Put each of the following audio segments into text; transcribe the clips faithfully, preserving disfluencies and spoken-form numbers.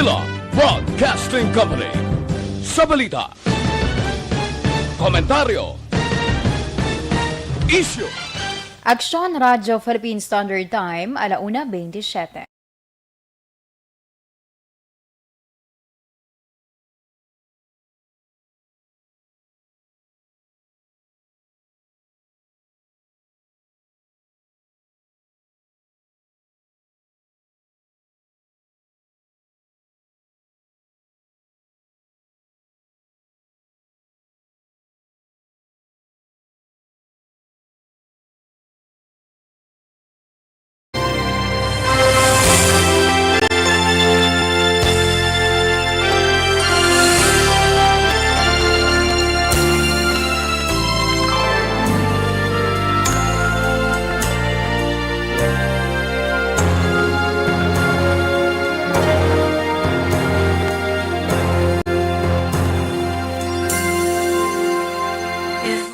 Manila Broadcasting Company. Sa balita, komentaryo, isyu. Aksyon Radyo Philippine Standard Time, ala una bentisiete.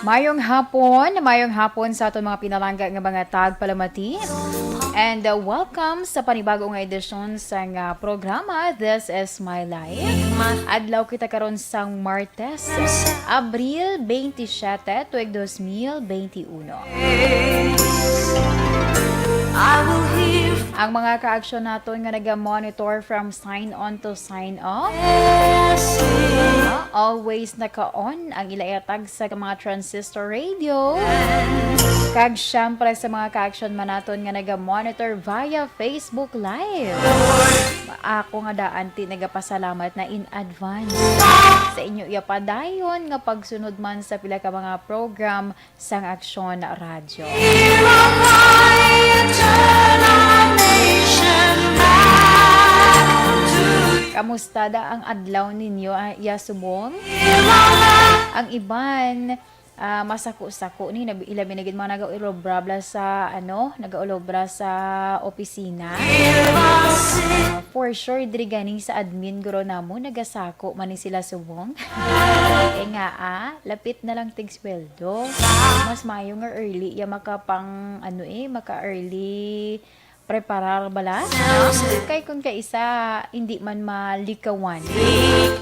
Mayong hapon, mayong hapon sa aton mga pinalangga nga mga tagpalamati. And, uh, welcome sa panibago nga edisyon sang, uh, programa, This Is My Life. Adlaw kita karon sang Martes, Abril twenty-seven, tuig dos mil twenty-uno. Ang mga kaaksyon naton nga naga-monitor from sign on to sign off, uh, always naka-on ang ila ihatag sa mga transistor radio. Kag syempre sa mga kaaksyon man naton nga naga-monitor via Facebook Live. Ako nga daan ti nagapasalamat na in advance sa inyo iya padayon nga pagsunod man sa pila ka mga program sang Aksyon Radyo. Kamusta da ang adlaw ninyo, ah, iya subong? Ang iban, ah, masako-sako ni, nab-, ilabi na gid mga nagaulobra bala sa, ano, nagaulobra sa opisina. Ah, for sure, diri gani sa admin guro namo, nagasako man ni sila subong. Kay nga, ah, lapit na lang tigsweldo. Mas maayo nga early, ya makapang, ano eh, maka-early preparar bala. Kay kung kaisa, hindi man malikawan.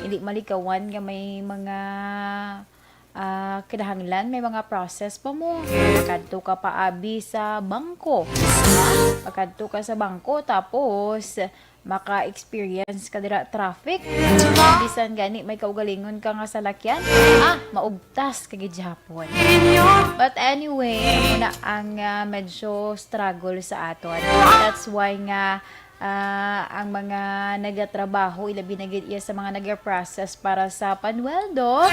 Hindi malikawan nga may mga, ah, kinahanglan, may mga process pa mo. Makadto ka pa abi sa bangko. Makadto ka sa bangko, tapos maka-experience ka dira traffic. Bisan gani may kaugalingon ka nga salakyan, ah, maugtas ka gid gihapon. But anyway, amo na ang, ah, medyo struggle sa aton. That's why nga, ah, ang mga nagatrabaho, ilabi na gid iya sa mga nagaprocess para sa panweldo,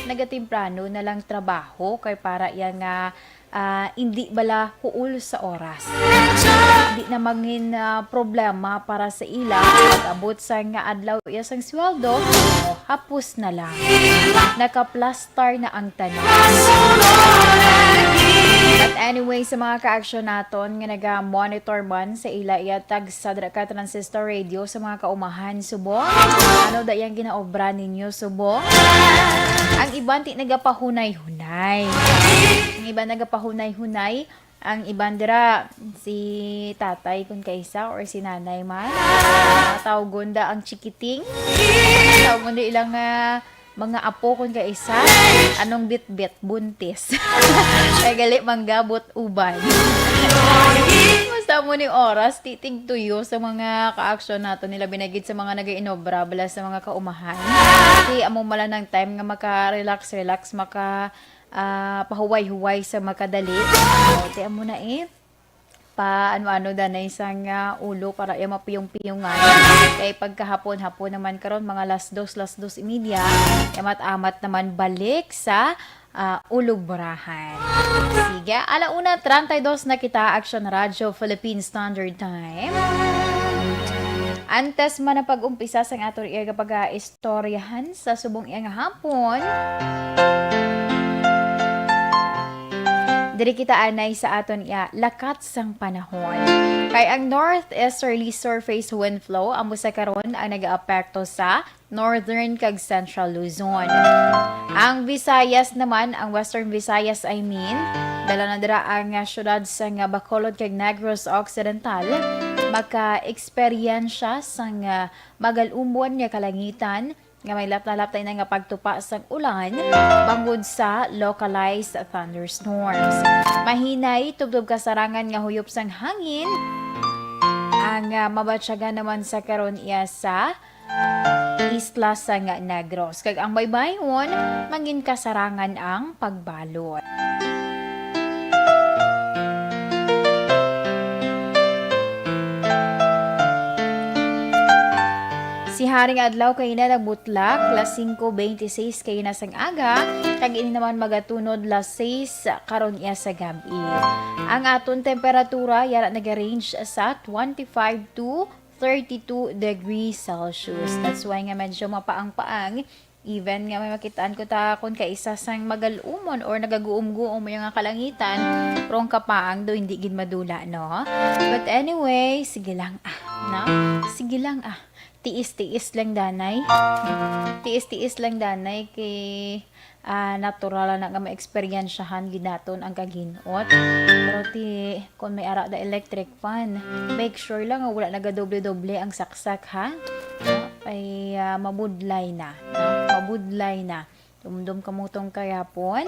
nagatemprano na lang trabaho kay para iya nga ah, indi bala kuol sa oras. Di na mangin, ah, problema para sa ila ang pag-abot sang adlaw iya sang sweldo, o hapos na lang. Nakaplastar na ang tanan. But anyway, sa mga ka-aksyon naton nga naga-monitor man sa ila iya tag sa dra ka transistor radio sa mga kaumahan subong, ano da yang ginaobra ninyo subong? Ang iban ti nagapahunay-hunay. Ang iban nagapahunay-hunay. Ang iban dira, si tatay kun kaisa or si nanay man. Ah, tawgon da ang chikiting. Tawgon da ilang, ah, mga apo kun kaisa. Anong bitbit, buntis. Kay gali manggabot uban. Basta mo ni oras, titig tuyo sa mga ka-aksyon nato nila binagid sa mga nagainobra bala sa mga kaumahan. Kay amo mala nang time nga maka-relax, relax, maka ah, pahuway-huway sa makadali. O, ti amo na eh. Pa ano-ano danay sang, ah, ulo para iya mapiyong-piyongan. Kay pagkahapon-hapon naman karon, mga las dos, las dos y media, amat-amat naman balik sa, ah, ulubrahan. Sige, ala una treinta y dos na kita, Action Radio Philippine Standard Time. Antes man ang pag-umpisa sang aton iya pag-, ah, istoryahan sa subong iya nga hapon. Diri kita anay sa aton iya lakat sang panahon. Kay ang northeasterly surface wind flow amo sa karon ang nagaapekto sa northern kag central Luzon. Ang Visayas naman, ang Western Visayas, I mean, dala na dira ang, ah, syudad sang, ah, Bacolod kag Negros Occidental. maka-eksperyensya sang, ah, magal-umon nga kalangitan nga may lapta-lapta na nga pagtupa sang ulan bangod sa localized thunderstorms. Mahinay tubtob kasarangan nga huyop sang hangin ang, ah, mabatyagan naman sa karon iya sa isla sang Negros, kag ang baybayon mangin kasarangan ang pagbalot. Si Haring Adlaw kay na nagbutlak las singko beintiseis kay na sang aga, kag ini naman magatunod las sais karon iya sa gab-i. Ang aton temperatura yara nag-range sa twenty-five to thirty-two degrees Celsius. That's why nga medyo mapaang-paang. Even nga may makitaan ko ta kon kaisa sang magal-umon or nagaguom-guom yung nga kalangitan, prong kapaang do hindi gid madula, no? But anyway, sige lang ah, no? Sige lang ah. Tiis-tiis lang danay. Tiis-tiis lang danay kay, ah, natural na nga maeksperiensyahan gid naton ang kaginot. Pero ti, kung may ara da electric fan, make sure lang nga wala nagadoble-doble ang saksak, ha? No? Ay, ah, mabudlay na, no? Mabudlay na. Dumdom kamo tong kayapon.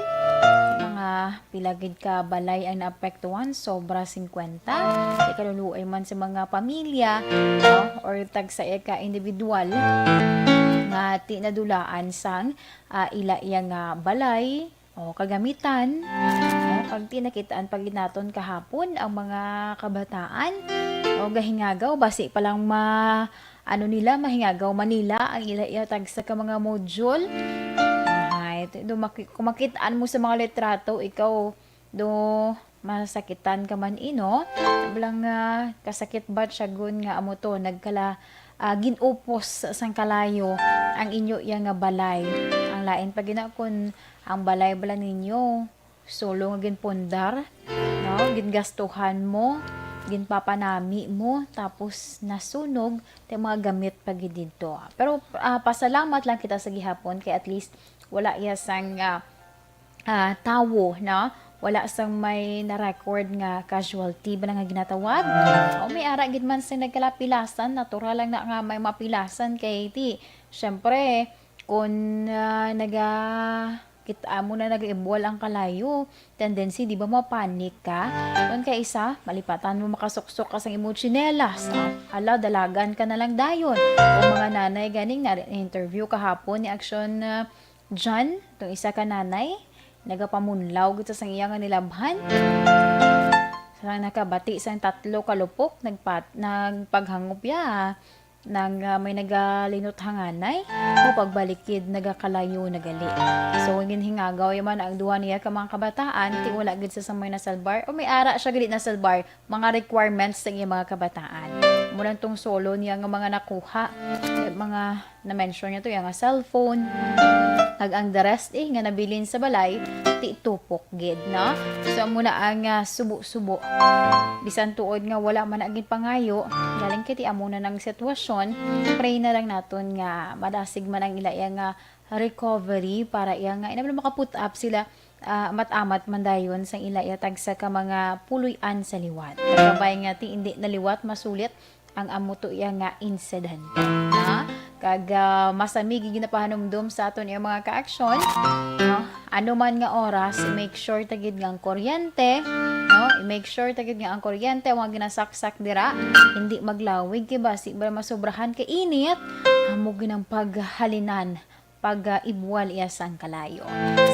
Mga pila gid ka balay ang naapektuhan, sobra singkwenta. Di kaluluoy man sa mga pamilya, no? Or tagsa ka individual nga ti nadulaan sang, ah, ila iya nga balay o kagamitan, no? Kag ti nakitaan pa gid naton kahapon ang mga kabataan o gahingagaw, basi pa lang ma-, ano nila, mahingagaw man nila ang ila iya tagsa ka mga module. Ay, do maki-, kung makitaan mo sa mga litrato, ikaw, do masakitan ka man, ino? Walang, ah, kasakit ba siya gun nga amo to, nagkala, ah, ginupos sang kalayo ang inyo iya nga balay. Ang lain pa gina kun ang balay bala ninyo, solo nga ginpundar, no? Gingastuhan mo, ginpapanami mo, tapos nasunog, ti mga gamit pa gid didto. Pero, ah, pasalamat lang kita sa gihapon kay at least wala iya sang, ah, ah, tawo, no? Wala sang may na-record nga casualty ba na nga ginatawag? O may ara gid man sa nagkalapilasan, natural lang na nga may mapilasan kay ti, syempre, kung, ah, naga-, kita mo na nag-ibuwal ang kalayo, tendency, di ba, mapanik ka? Kung kay isa, malipatan mo makasuksok ka sang imong tsinelas. Ah, hala, dalagan ka na lang dayon. O mga nanay ganing na-interview kahapon ni Action, ah, John, tong isa ka nanay, nagapamunlaw gid sa sang iya nga nilabhan. Sa nakabati sang tatlo ka lupok, nagpat-, nagpaghangop ya. Nang, ah, may nagalinot hanganay, o pagbalikid, nagakalayo na gali. So, ginhingagaw ya man ang duha niya ka mga kabataan, ti wala gid sa samay nasalbar, o may ara siya gali nasalbar, mga requirements sa iyang mga kabataan. Murag tong solo niya nga mga nakuha, eh, mga na-mention niya to, iya nga cellphone, kag ang the rest, eh, nga nabilin sa balay, ti tupok gid, no? So, amo na ang, ah, subo-subo. Bisan tuod nga wala man ang ginpangayo, galing kay ti amo na nang sitwasyon, pray na lang naton nga madasig man ang ila iya nga recovery para iya nga, ina, makaput up sila, ah, amat-amat man dayon sang ila iya tagsa ka mga puloy-an sa liwat. Kabay nga ti indi na liwat masulit ang amo to iya nga insidente, ha? Kag, ah, masami gid ginapahanumdom sa aton iya mga kaaksyon, no? Ano man nga oras, make sure ta gid nga ang kuryente, no? I-make sure ta gid nga ang kuryente, ang mga ginasaksak dira, hindi maglawig, kay basi ba masobrahan ka init, amo gid ang paghalinan pag, ah, ibuwal iya sang kalayo.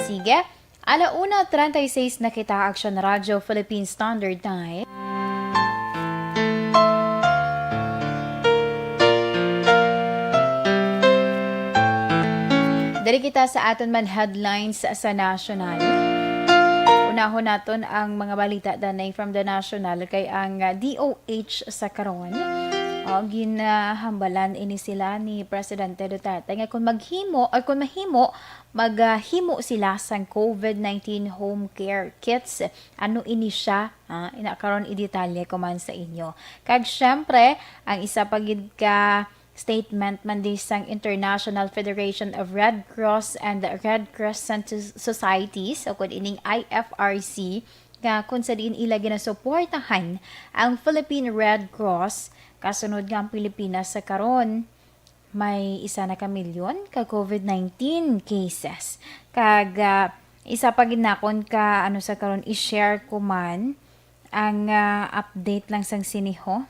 Sige, ala una treinta y seis na kita, Action Radio Philippine Standard Time. Diri kita sa aton man headlines sa national. Unahon naton ang mga balita danay from the national kay ang, ah, D O H sa karon, oh, ginahambalan ini sila ni Presidente Duterte nga kung maghimo, or kung mahimo, maghimo sila sang COVID nineteen home care kits. Ano ini siya? Ah, ina karon idetalye ko man sa inyo. Kag syempre, ang isa pa gid ka statement man di sang International Federation of Red Cross and Red Crescent Societies, o kun ining I F R C, nga kung sa diin ila ginasuportahan ang Philippine Red Cross, kasunod nga ang Pilipinas sa karon may isa na ka milyon ka COVID nineteen cases. Kag, ah, isa pa gid nakon ka, ano, sa karon, i-share ko man ang, ah, update lang sang sini, ho.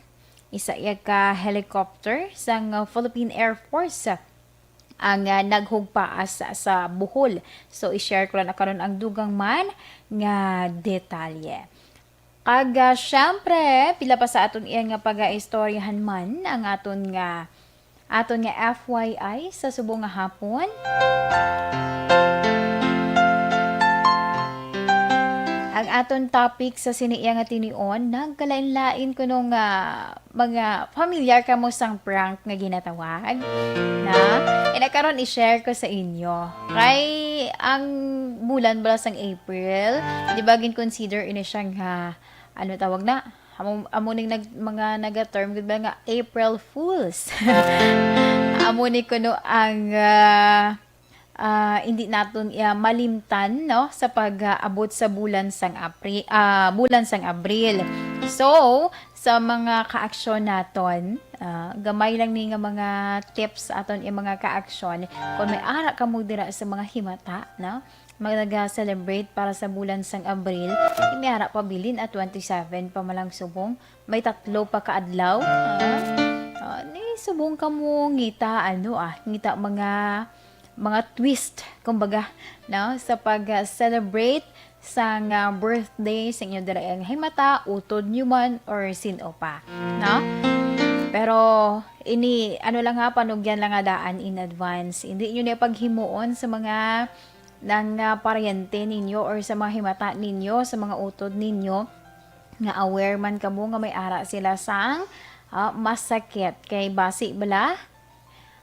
Isa iya ka helicopter sang, ah, Philippine Air Force, ah, ang, ah, naghugpaas sa, sa Bohol. So, i-share ko lang na karon ang dugang man nga detalye. Kag, ah, syempre, pila pa sa aton iya nga pagaistoryahan man ang aton nga, aton nga F Y I sa subong nga hapon. Ang aton topic sa sini iya nga tinion, nagkalain-lain kuno nga mga familiar kamo sang prank nga ginatawag, na? Ina karon i-share ko sa inyo. Kay ang bulan bala sang April, di ba, gin-consider ini siya nga, ano tawag na? Amo, amo ning nag-, mga naga-term gud ba nga April Fools. Amo ni kuno ang, ah, ah, hindi naton iya malimtan, no, sa pag-abot sa bulan sang Apri-, ah, bulan sang Abril. So, sa mga kaaksyon naton, ah, gamay lang ni nga mga tips aton, yung mga kaaksyon. Kung may ara kamo dira sa mga himata, no, mga naga-celebrate para sa bulan sang Abril, may ara pa bilin at twenty-seven pa malang subong, may tatlo pa ka adlaw. Ah, ah, ni subong kamo ngita, ano, ah, ngita mga, mga twist, kumbaga, no, sa pag-celebrate sang, ah, birthday sa inyo dira ang himata, utod nyo man, or sin-o pa, no? Pero ini, ano lang ha, panugyan lang nga daan in advance. Hindi nyo na paghimuon sa mga nang, ah, paryente ninyo or sa mga himata ninyo, sa mga utod ninyo, nga aware man kamo nga may ara sila sang, ah, masakit. Kay basi bala,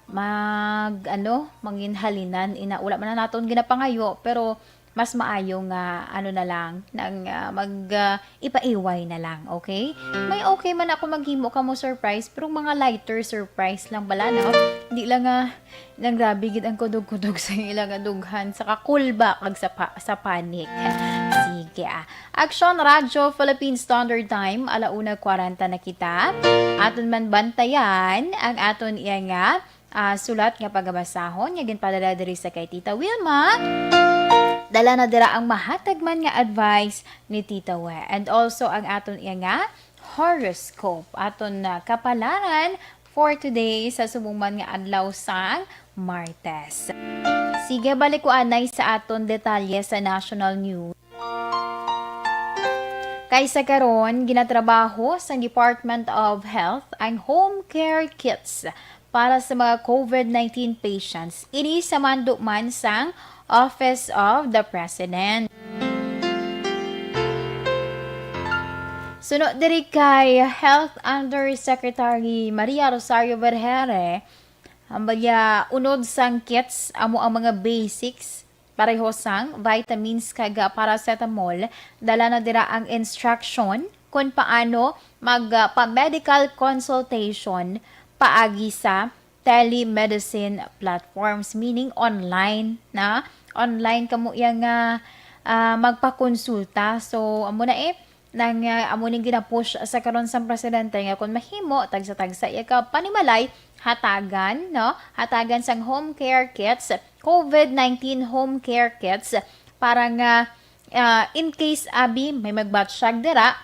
mag, ano, manginhalinan, ina, wala man na naton ginapangayo, pero mas maayo nga, ano na lang, nang, ah, mag, ah, ipaiway na lang, okay? May okay man ako maghimo kamo surprise, pero mga lighter surprise lang bala, no? Di lang nga, nang grabe gid ang kudog-kudog sa ila nga dughan, sa kakulba, kag sa pa-, sa panic. Sige, ah. Aksyon Radyo Philippine Standard Time, ala una kwarenta na kita. Aton man bantayan ang aton iya nga, ah, sulat nga pagabasahon nga ginpadala diri sa kay Tita Wilma. Dala na dira ang mahatag man nga advice ni Tita We. And also ang aton iya nga horoscope. Aton na kapalaran for today sa subong man nga adlaw sang Martes. Sige, balik ko anay sa aton detalye sa national news. Kay sa karon, ginatrabaho sang Department of Health ang home care kits para sa mga COVID nineteen patients. Ini sa mando man sang Office of the President. Suno diri kay Health Undersecretary Maria Rosario Vergere, ang baya unod sang kits amo ang mga basics, pareho sang vitamins kag paracetamol, dala na dira ang instruction kung paano mag, ah, pa-medical consultation paagi sa telemedicine platforms, meaning online na, online kamo iya nga, ah, magpakonsulta. So, amo na eh, nang, ah, amo ning ginapush sa karon sang presidente nga kung mahimo, tagsa-tagsa iya ka panimalay, hatagan, no? Hatagan sang home care kits, COVID nineteen home care kits, para nga, ah, in case, abi, may magbatsyag dira,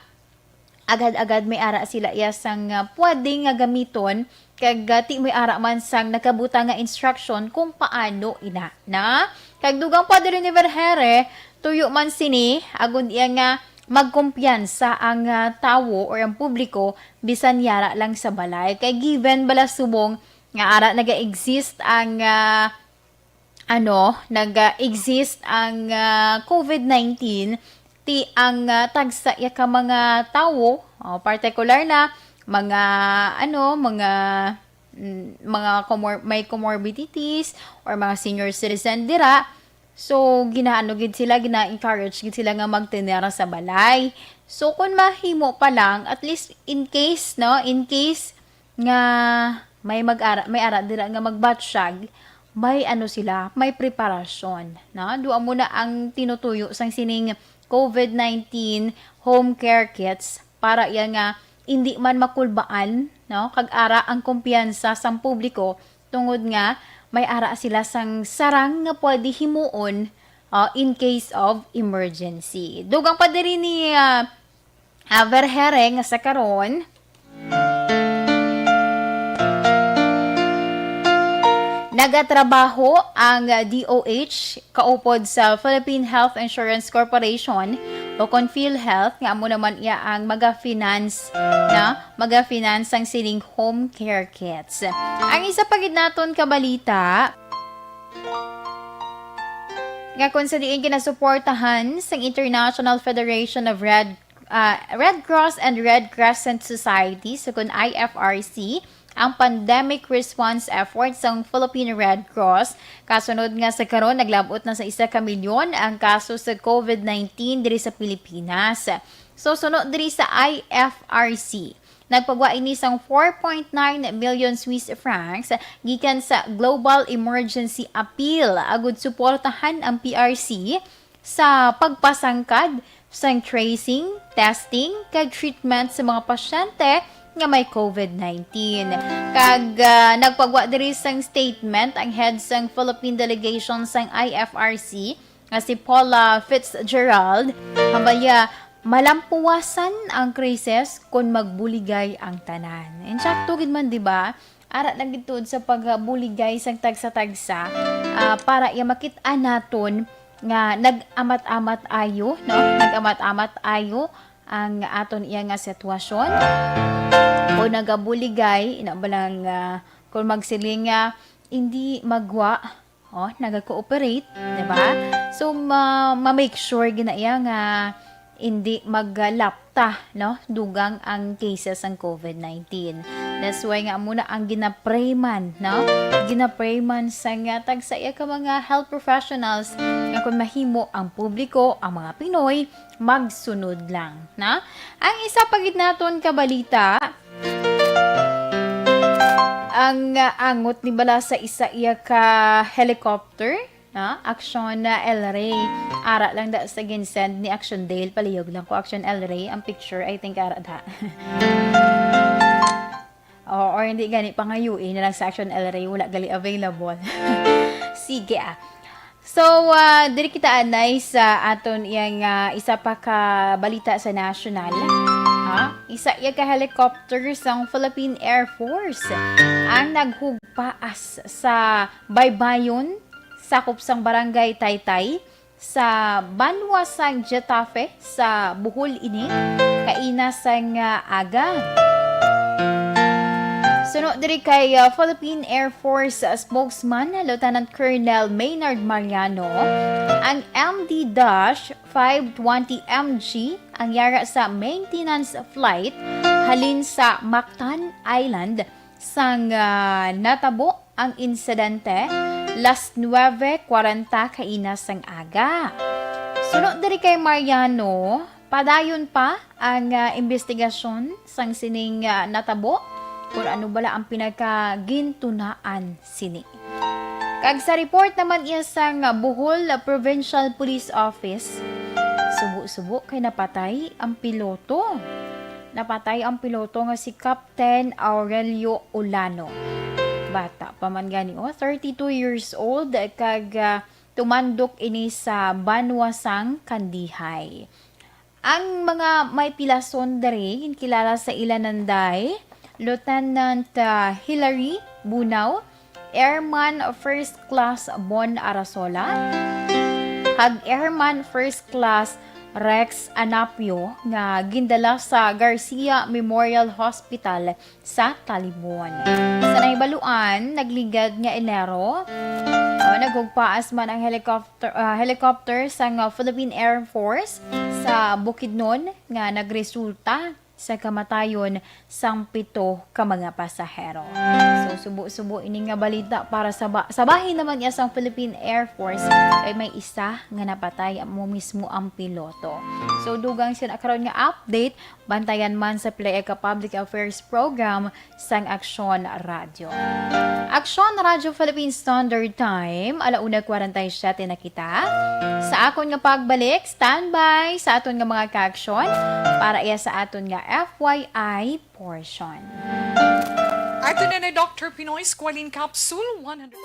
agad-agad may ara sila iya sang, ah, pwede nga gamiton, kag, ah, ti may ara man sang nakabutang nga instruction kung paano ina, na? Kag dugang pa diri ni Vergere, tuyo man sini, agod iya nga magkumpiyansa ang, ah, tawo or ang publiko, bisan yara lang sa balay. Kay given bala subong nga ara naga-exist ang, ah, ano, nag-exist ang, ah, COVID nineteen, ti ang, ah, tagsa ya ka mga tawo, oh, partikular na mga, ano, mga, mm, mga comor-, may comorbidities or mga senior citizen dira. So, ginaano gid sila, gina-encourage gid sila nga magtinira sa balay. So, kung mahimo pa lang, at least in case, no, in case nga may mag-ara, may ara dira nga magbatsyag, may ano sila, may preparasyon, no? Dua mo na ang tinutuyo sang sining COVID nineteen home care kits para iya nga indi man makulbaan, no? Kag ara ang kumpiyansa sang publiko tungod nga may ara sila sang sarang nga pwede himuon, ah, in case of emergency. Dugang pa diri ni, ah, ah, Vergere nga sa karon, nagatrabaho ang D O H kaupod sa Philippine Health Insurance Corporation o kon PhilHealth, nga amo naman iya ang maga-finance, na maga-finance sang sining home care kits. Ang isa pa gid naton ka balita, nga kung sa diin ginasuportahan sang International Federation of Red, ah, Red Cross and Red Crescent Society, so kun I F R C, ang pandemic response effort sang Philippine Red Cross, kasunod nga sa karon naglab-ot na sa isa ka milyon ang kaso sa COVID nineteen diri sa Pilipinas. So, suno diri sa I F R C, nagpagwa ini sang four point nine million Swiss francs gikan sa Global Emergency Appeal agud suportahan ang P R C sa pagpasangkad sang tracing, testing, kag treatment sa mga pasyente nga may COVID nineteen. Kag, ah, nagpagwa diri sang statement ang head sang Philippine delegation sang I F R C nga si Paula Fitzgerald. Hambal niya, malampuwasan ang krisis kon magbuligay ang tanan. Insakto gid man, di ba? Ara lang gid tuod sa pagbuligay sang tagsa-tagsa, ah, para iya makit-an naton nga nag-amat-amat ayo, no? Nag-amat-amat ayo ang aton iya nga sitwasyon. O nagabuligay, ina ba lang, ah, kung magsiling nga, hindi magwa, oh, naga-cooperate, di ba? So, ma-, ma-make sure gina iya nga hindi maglapta, no? Dugang ang cases sang COVID nineteen. That's why nga muna ang ginaprayman, no? Ginaprayman sa nga tagsa iya ka mga health professionals nga kung mahimo ang publiko, ang mga Pinoy, magsunod lang, na? Ang isa pa gid naton ka balita, ang, ah, angot ni bala sa isa iya ka helicopter, na? Action na El Rey. Ara lang da sa ginsend ni Action Dale. Palihog lang ko, Action El Rey. Ang picture, I think, ara da. O, or hindi gani, pangayui na lang sa Action El Rey. Wala gali available. Sige, ah. So, ah, diri kita anay sa aton iyang, ah, isa pa ka balita sa national. Ha? Isa iya ka helicopter sang Philippine Air Force ang naghugpaas sa baybayon, sakop sang Barangay Taytay, sa banwa sang Getafe, sa Bohol ini, kaina sang, ah, aga. Suno diri kay, ah, Philippine Air Force, ah, spokesman Lieutenant Colonel Maynard Mariano, ang M D dash five twenty M G ang yara sa maintenance flight halin sa Mactan Island sang, ah, natabo ang insidente, las nuebe kwarenta kaina sang aga. Suno diri kay Mariano, padayon pa ang, ah, imbestigasyon sang sining, ah, natabo, kung ano bala ang pinakagintunaan sini. Kag sa report naman iya sang Bohol Provincial Police Office, subo-subo kay napatay ang piloto. Napatay ang piloto nga si Captain Aurelio Olano. Bata pa man gani, oh, thirty-two years old, kag, ah, tumandok ini sa banwa sang Kandihay. Ang mga may pilason diri ginkilala sa ila nanday, Lieutenant, ah, Hilary Bunao, Airman First Class Bon Arasola, kag Airman First Class Rex Anapio, nga gindala sa Garcia Memorial Hospital sa Talibon. Sa nahibaluan, nagligad nga Enero, oh, naghugpaas man ang helicopter, ah, helicopter sang, ah, Philippine Air Force sa Bukidnon nga nagresulta sa kamatayon sang pito ka mga pasahero. So, subo-subo ini nga balita para sa ba-, sa bahin naman niya sang Philippine Air Force, kay may isa nga napatay, amo mismo ang piloto. So, dugang sina karon nga update, bantayan man sa P L A ka Public Affairs Program sang Aksyon Radyo. Aksyon Radyo Philippine Standard Time, ala una kwarenta y siyete na kita. Sa akon nga pagbalik, standby sa aton nga mga kaaksyon para iya sa aton nga F Y I portion. Ato na na Doctor Pinoy Squalene Capsule one hundred.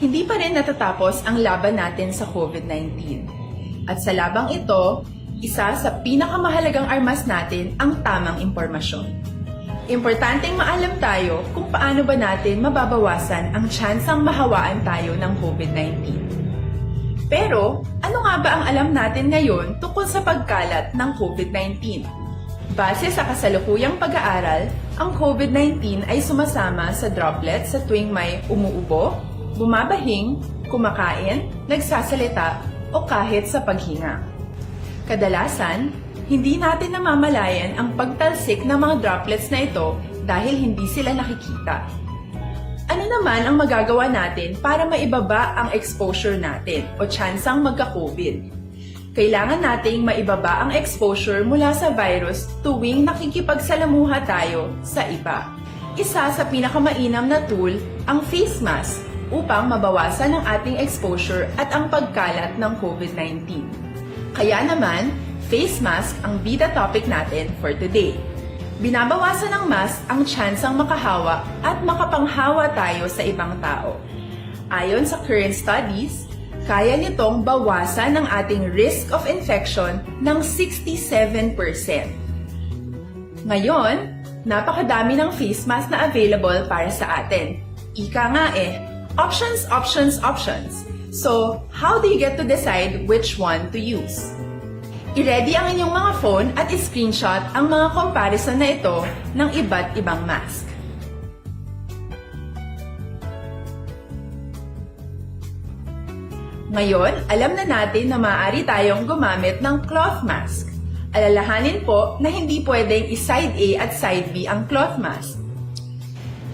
Hindi pa rin natatapos ang laban natin sa COVID nineteen. At sa labang ito, isa sa pinakamahalagang armas natin ang tamang impormasyon. Importanteng maalam tayo kung paano ba natin mababawasan ang tsansang mahawaan tayo ng COVID nineteen. Pero, ano nga ba ang alam natin ngayon tungkol sa pagkalat ng COVID nineteen? Base sa kasalukuyang pag-aaral, ang COVID nineteen ay sumasama sa droplets sa tuwing may umuubo, bumabahing, kumakain, nagsasalita, o kahit sa paghinga. Kadalasan, hindi natin namamalayan ang pagtalsik ng mga droplets na ito dahil hindi sila nakikita. Ano naman ang magagawa natin para maibaba ang exposure natin o tsansang magka-COVID? Kailangan nating maibaba ang exposure mula sa virus tuwing nakikipagsalamuha tayo sa iba. Isa sa pinakamainam na tool ang face mask upang mabawasan ang ating exposure at ang pagkalat ng COVID nineteen. Kaya naman, face mask ang bida topic natin for today. Binabawasan ng mask ang tsansang makahawa at makapanghawa tayo sa ibang tao. Ayon sa current studies, kaya nitong bawasan ang ating risk of infection ng sixty-seven percent. Ngayon, napakadami ng face mask na available para sa atin. Ika nga eh, options, options, options. So, how do you get to decide which one to use? I-ready ang inyong mga phone at i-screenshot ang mga comparison na ito ng iba't ibang mask. Ngayon, alam na natin na maaari tayong gumamit ng cloth mask. Alalahanin po na hindi pwedeng i-side A at side B ang cloth mask.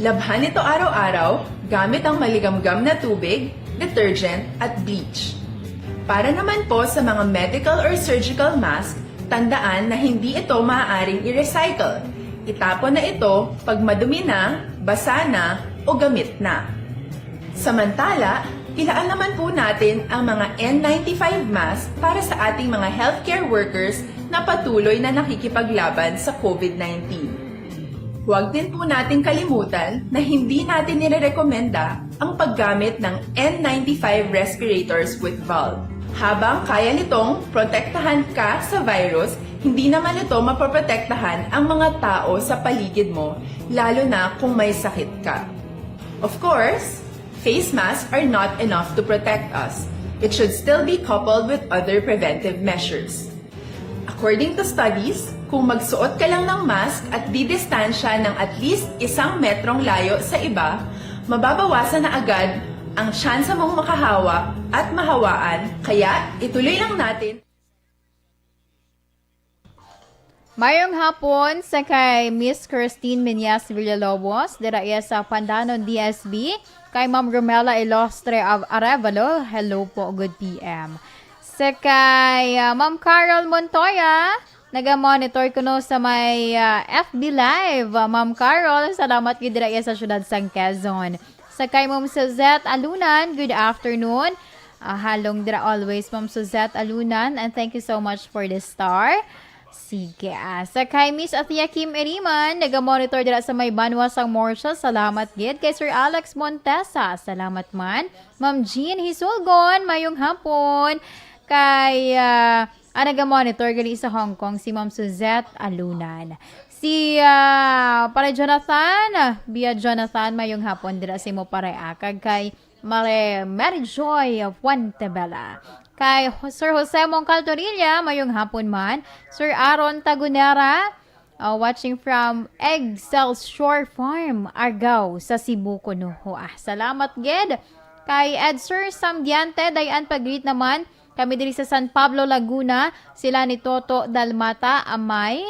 Labhan ito araw-araw gamit ang maligamgam na tubig, detergent, at bleach. Para naman po sa mga medical or surgical mask, tandaan na hindi ito maaaring i-recycle. Itapon na ito pag madumi na, basa na, o gamit na. Samantala, ilaan naman po natin ang mga N ninety-five mask para sa ating mga healthcare workers na patuloy na nakikipaglaban sa COVID nineteen. Huwag din po nating kalimutan na hindi natin nirerekomenda ang paggamit ng N ninety-five respirators with valve. Habang kaya nitong protektahan ka sa virus, hindi naman ito mapoprotektahan ang mga tao sa paligid mo, lalo na kung may sakit ka. Of course, face masks are not enough to protect us. It should still be coupled with other preventive measures. According to studies, kung magsuot ka lang ng mask at didistansya ng at least isang metrong layo sa iba, mababawasan na agad ang tsansa mong makahawa at mahawaan. Kaya, ituloy lang natin. Mayong hapon sa kay Miss Christine Meñas Villalobos, dira iya sa Pandanon D S B, kay Ma'am Romela Ilostre of Arevalo, hello po, good P M. Sa kay, ah, Ma'am Carol Montoya, naga-monitor kuno sa may, ah, F B Live. Ah, Ma'am Carol, salamat gid dira iya sa siyudad sang Quezon. Sa kay Ma'am Suzette Alunan, good afternoon. Ah, halong dira always, Ma'am Suzette Alunan, and thank you so much for the star. Sige, ah, sa kay Miss Athea Kim Eriman, naga-monitor dira sa may banwa sang Morsha. Salamat gid. Kay Sir Alex Montesa, salamat man. Ma'am Jean Hisulgon, mayong hapon. Kay, ah, ang naga-monitor gali sa Hong Kong, si Ma'am Suzette Alunan. Si, ah, Pare Jonathan, ah, Bia Jonathan, mayong hapon dira sa imo, Pare, ah, kag kay Mare Mary Joy Fuentebela. Kay Ho-, Sir Jose Mongcal Torilla, mayong hapon man. Sir Aaron Tagunera, Uh, watching from Excelsior Farm, Argao, sa Cebu kuno ho. Ah, salamat gid kay Ed Sir Samdiante. Dayan pag-greet naman kami diri sa San Pablo, Laguna. Sila ni Toto Dalmata Amay,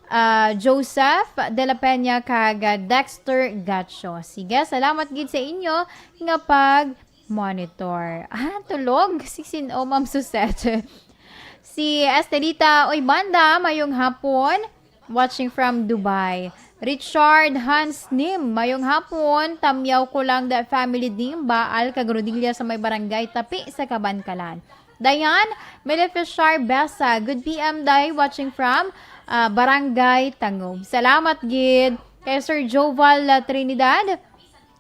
ah, Joseph de la Peña, kag, ah, Dexter Gacho. Sige, salamat gid sa inyo nga pag-monitor. Ah, tulog si Sin-, o Ma'am Suzette. Si Estelita Oy Banda, mayong hapon. Watching from Dubai. Richard Hans Nim, mayong hapon. Tamyaw ko lang the family Nim, Baal kag Rodilla sa may barangay Tapi sa Kabankalan. Dayan, Melefishar Besa, good P M day, watching from, ah, Barangay Tangub. Salamat gid kay Sir Joval, ah, Trinidad.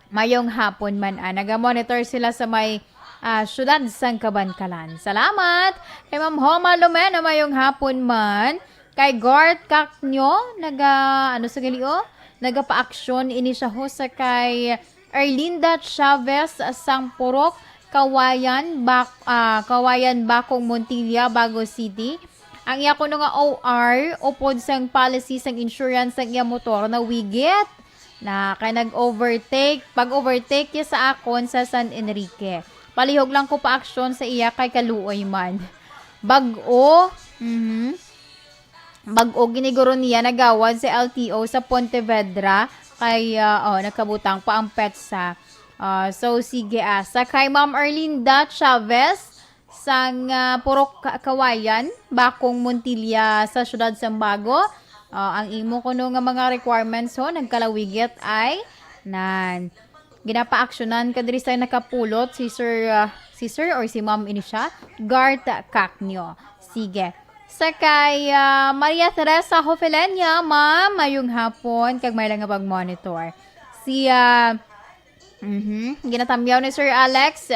Mayong hapon man, ah, naga-monitor sila sa may, ah, siyudad sang Kabankalan. Salamat kay Ma'am Homa Lumena, mayong hapon man. Kay Gart Cacnyo, naga, ano sa gali, oh? Nagapaaksyon ini siya ho sa kay Erlinda Chavez sang Purok, Kawayan, Bak-, ah, Kawayan, Bakong, Montilla, Bago City. Ang iya kuno nga O R, upod sang policy sang insurance sang iya motor, nawigit na kay nag-overtake, pag-overtake niya sa akon sa San Enrique. Palihog lang ko pa aksyon sa iya kay kaluoy man. Bag-o, mhm. Bag-o giniguro niya nagawad sa L T O sa Pontevedra kay, ah, oh, nagkabutang pa ang petsa. Ah, so, sige, ah. Sa kay Ma'am Erlinda Chavez, sang, ah, Purok Ka-, Kawayan, Bakong Montilla sa siyudad sang Bago. Ah, ang imo kuno nga mga requirements ho, nagkalawigit ay nan. Ginapaaksyonan ka diri sa nakapulot si Sir, ah, si Sir or si Ma'am ini siya, Gart Cacnyo. Sige. Sa kay, ah, Maria Teresa Hofelenia, ma'am, mayong hapon, kag may lang nga pag-monitor. Si, ah, Mhm. Ginatamyaw ni Sir Alex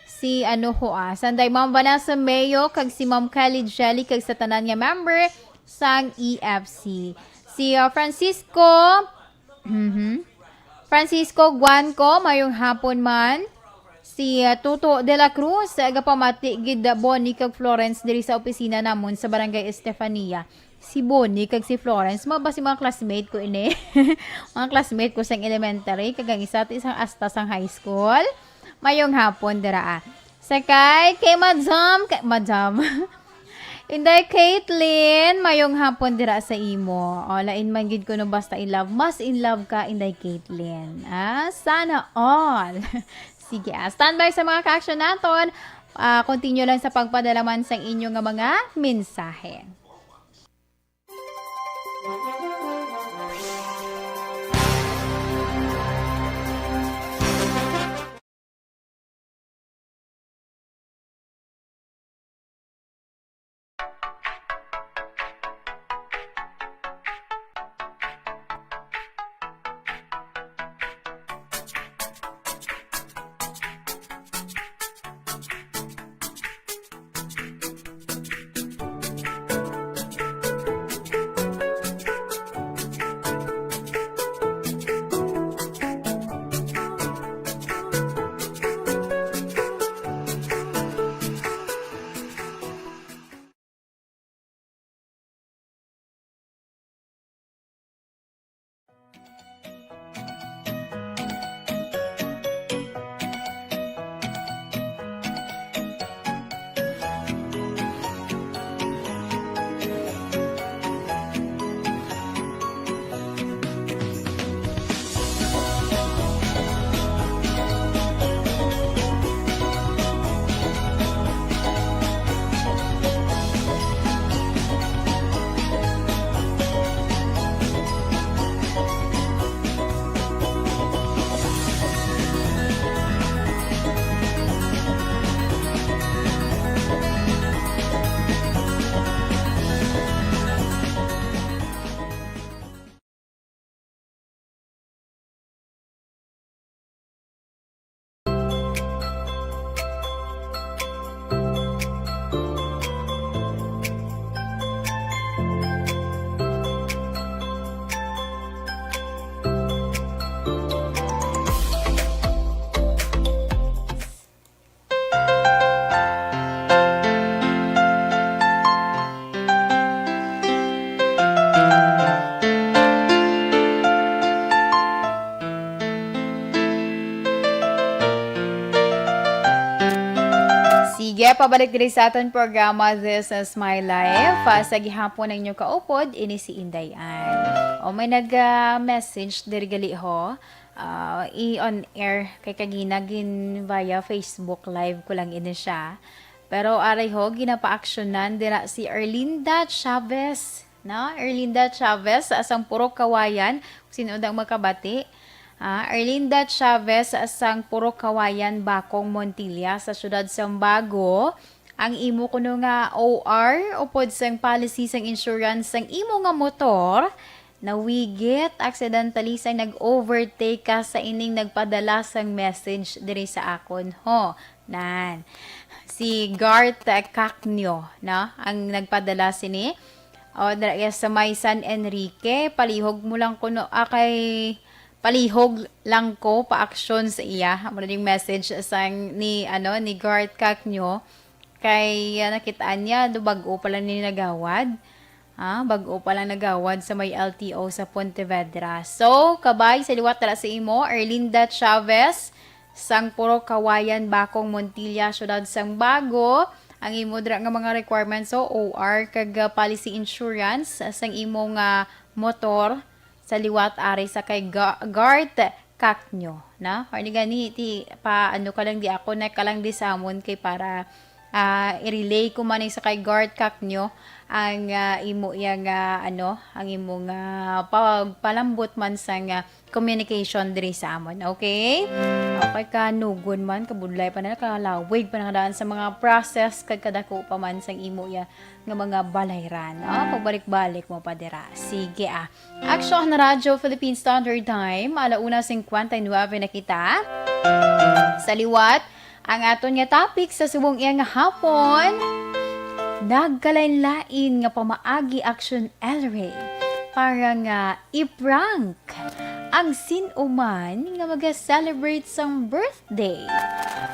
si ano ho, ah, sanday Ma'am Vanessa Mayo kag si Ma'am Kelly Jelly kag sa tanan nga member sang E F C. Si, ah, Francisco, mhm. Francisco Guanco, mayong hapon man. Si, ah, Tuto de la Cruz, ah, gapamati gid, ah, Bonnie kag Florence diri sa opisina namon sa Barangay Estefania. Si Bonnie kag si Florence, mao ba si mga classmate ko ini? Mga classmate ko sang elementary, kag ang isa ti sang, hasta sang high school. Mayong hapon dira, ah. Sa kay, kay Madam, kay Madam. Inday Caitlyn, mayong hapon dira sa imo. O, lain man gid kuno basta in love. Mas in love ka, Inday Caitlyn. Ah, sana all. Sige, ah, standby sa mga ka-action naton. Ah, continue lang sa pagpadala man sang inyo nga mga mensahe. Kaya pabalik diri sa aton programa, This is My Life. Ah, sa gihapon ang inyong kaupod, ini si Inday Ann. O, may nag-message diri gali ho. Ah, i-on air kay kagina gin via Facebook Live ko lang ini siya. Pero aray ho, ginapaaksyonan dira si Erlinda Chavez. No? Erlinda Chavez, ah, sang Purok Kawayan. Sino daw makabati? Ah, Erlinda Chavez, ah, sang Purok Kawayan, Bacong, Montilla, sa siyudad sang Bago. Ang imo kuno nga O R, upod sang policy sang insurance sang imo nga motor, nawigit, accidentally, sang nag-overtake ka sa ining nagpadala sang message diri sa akon. Ho, nan. Si Garth Cacnio, no? Ang nagpadala sini. O, dira iya sa may San Enrique, palihog mo lang kuno, ah, kay palihog lang ko pa aksyon sa iya. Amo na ning message sang ni, ano, ni Garth Cacnio. Kay, ah, nakit-an niya, do bag-o pa lang ni nagawad. Ah, bag-o pa lang nagawad sa may L T O sa Pontevedra. So, kabay sa liwat dira sa imo, Erlinda Chavez, sang Purok Kawayan, Bacong, Montilla, Siyudad sang Bago. Ang imo dira nga mga requirements, so O R kag, ah, policy insurance, ah, sang imo nga motor sa liwat ari sa kay Ga-, Garth Cacnio, na? Or ni gani, ti, pa, ano ka lang di ako, na ka lang di samon kay para, ah, i-relay ko man sa kay Garth Cacnio ang, ah, imo iya nga, ano, ang imo nga pagpalambot man sang, ah, communication diri sa amon, okay? Okay, kanugon man, kabudlay pa na, kalawig pa na daan sa mga process, kag kadako pa man sang imo iya nga mga balayran, no? Pagbalik-balik mo pa dira. Sige, ah. Aksyon, Radyo Philippine Standard Time, ala una cincuenta y nueve na kita. Sa liwat, ang aton nga topic sa subong iya nga hapon, nagkalain-lain nga pamaagi, Action Elray, para nga i-prank ang sin-uman nga maga-celebrate sang birthday.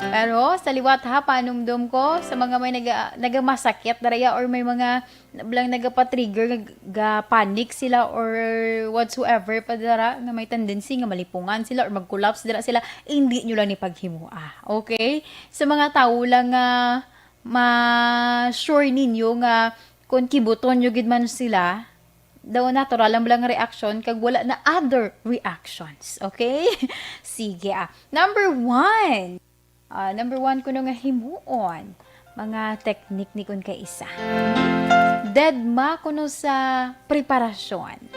Pero sa liwat ha, panumdom ko sa mga may naga-, nagamasakit dara iya or may mga bilang nagapatrigger, nag-, ga-panic sila or whatsoever pa dara, nga may tendency nga malipungan sila or mag-collapse dira sila, hindi nyo lang ni paghimoa. Okay? Sa mga tawo lang nga ma-sure ninyo nga kung kibuton nyo gid man sila, daw natural lang lang reaction kag wala na other reactions. Okay? Sige, ah. Number one. Ah, number one kuno nga himuon, mga teknik ni kun kay isa. Dedma kuno sa preparasyon.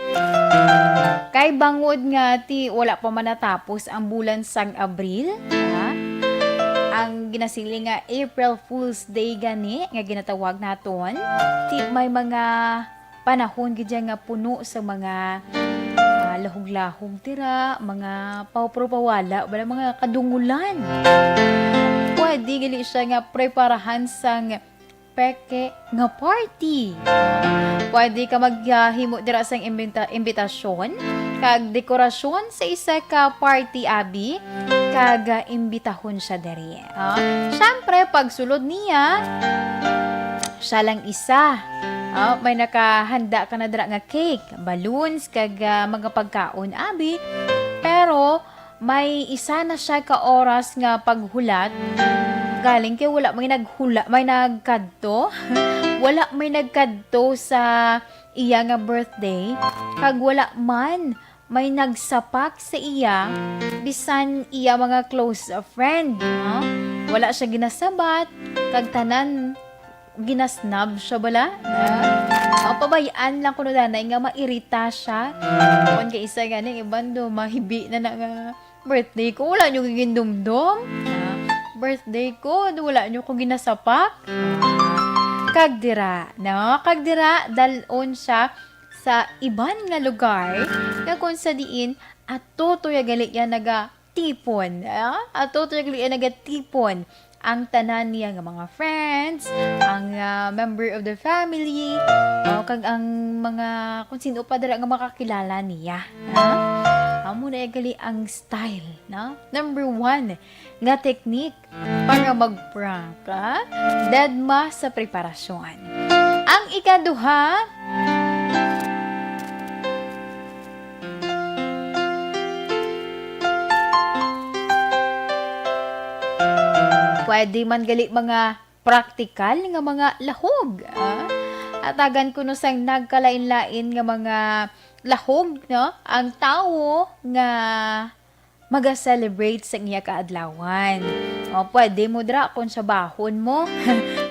Kay bangod nga ti wala pa man natapos ang bulan sang Abril, ha? Ang ginasiling nga April Fool's Day gani nga ginatawag naton, ti may mga panahon gid yan nga puno sa mga, ah, lahog-lahog dira, mga pawpro pawala, wala, mga kadungulan. Pwede gali siya nga preparahan sang peke nga party. Pwede ka maghimo dira sang imbita-, imbitasyon kag dekorasyon sa isa ka party, abi, kag, ah, imbitahon siya diri. Ah, syempre, pagsulod niya, siya lang isa. Ah, may nakahanda ka na dira nga cake, balloons, kag, ah, mga pagkaon, abi. Pero may isa na siya ka oras nga paghulat. Galing kay wala may naghula, may nagkadto. Wala may nagkadto sa iya nga birthday. Kag wala man may nagsapak sa iya, bisan iya mga close friend, no? Wala siya ginasabat, kag tanan ginasnub siya bala, no? O, pabay-an lang kuno danay nga mairita siya. Kung kay isa gani, iban do, mahibi na na nga birthday ko, wala nyo gigindumdom, no? Birthday ko, do wala nyo ko ginasapak. Kag dira, no? Kag dira, dalon siya sa iban nga lugar nga kung sa diin ato to ya gali ya nagatipon, ah? Ato to ya gali ya nagatipon ang tanan niya nga mga friends, ang, ah, member of the family, o kag ang mga kung sino pa dira nga makakilala niya, ah? Amo na ya gali ang style, no? Number one nga technique para mag-prank, ha? Dedma sa preparasyon. Ang ikaduha, pwede man gali mga praktikal nga mga lahog, ah. Hatagan kuno sang nagkalain-lain nga mga lahog, no, ang tawo nga maga-celebrate sa iya kaadlawan. O, pwede mo dira kung sa bahon mo,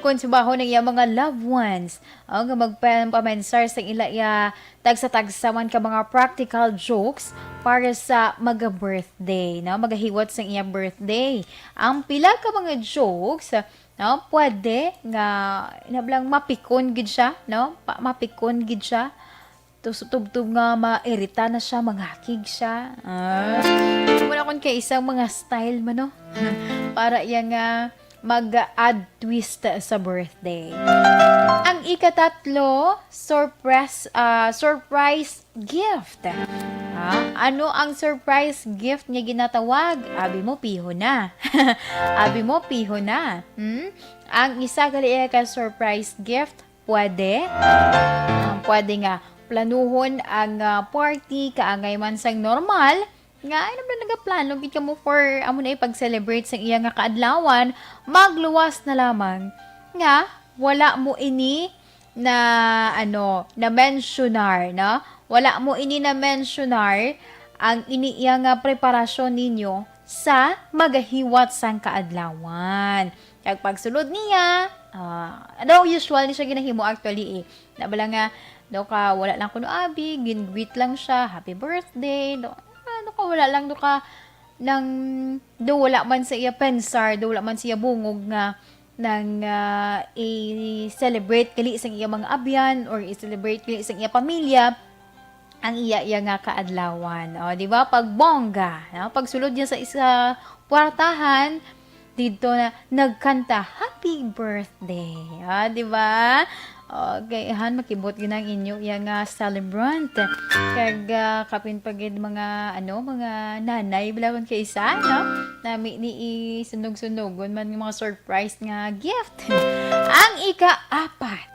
kung sa bahon ng iyang mga loved ones, o, nga magpamensar sa ila iya tagsa-tagsa man ka mga practical jokes para sa maga-birthday, no? Magahiwat sa iya birthday. Ang pila ka mga jokes, no? Pwede nga, inablang mapikon gid siya, no? Pa, mapikon gid siya. Tus-, tubtob nga mairita na siya, mangakig siya. Ah. Wala kon kay isang mga style man, no? Para iya nga mag-add twist sa birthday. Ang ikatatlo, surprise, ah, surprise gift. Ah, ano ang surprise gift nga ginatawag? Abi mo, piho na. Abi mo, piho na. Hmm? Ang isa gali ka surprise gift, pwede. Ah, pwede nga planuhon ang, ah, party kaangay man sang normal, nga ay na nagaplano gid kamo for amo na ipag-celebrate sang iya nga kaadlawan, magluwas na lamang nga wala mo ini na, ano, na mensionar, no? Wala mo ini na mensionar ang ini iya nga preparasyon ninyo sa magahiwat sang kaadlawan. Kag pagsulod niya, ah, ano, usual ni siya ginahimo actually eh. Na bala nga, daw ka, wala lang kuno abi, gin-greet lang siya, "Happy birthday," daw, ah, daw ka, wala lang, daw ka, nang, daw wala man sa iya pensar, daw wala man sa iya bungog nga nang, ah, i-celebrate gali sa iya mga abyan or i-celebrate gali sa iya pamilya ang iya, iya nga kaadlawan. O, di ba? Pag bongga, no? Pagsulod niya sa isa kwartahan, didto na nagkanta, "Happy birthday." Ah, di ba? Okay, han, makibot gid ang inyo iya nga celebrant. Kag, ah, kapin pa gid mga, ano, mga nanay, bala kon kay isa, no? Nami ni isunog-sunogon man nga mga surprise nga gift. Ang ikaapat.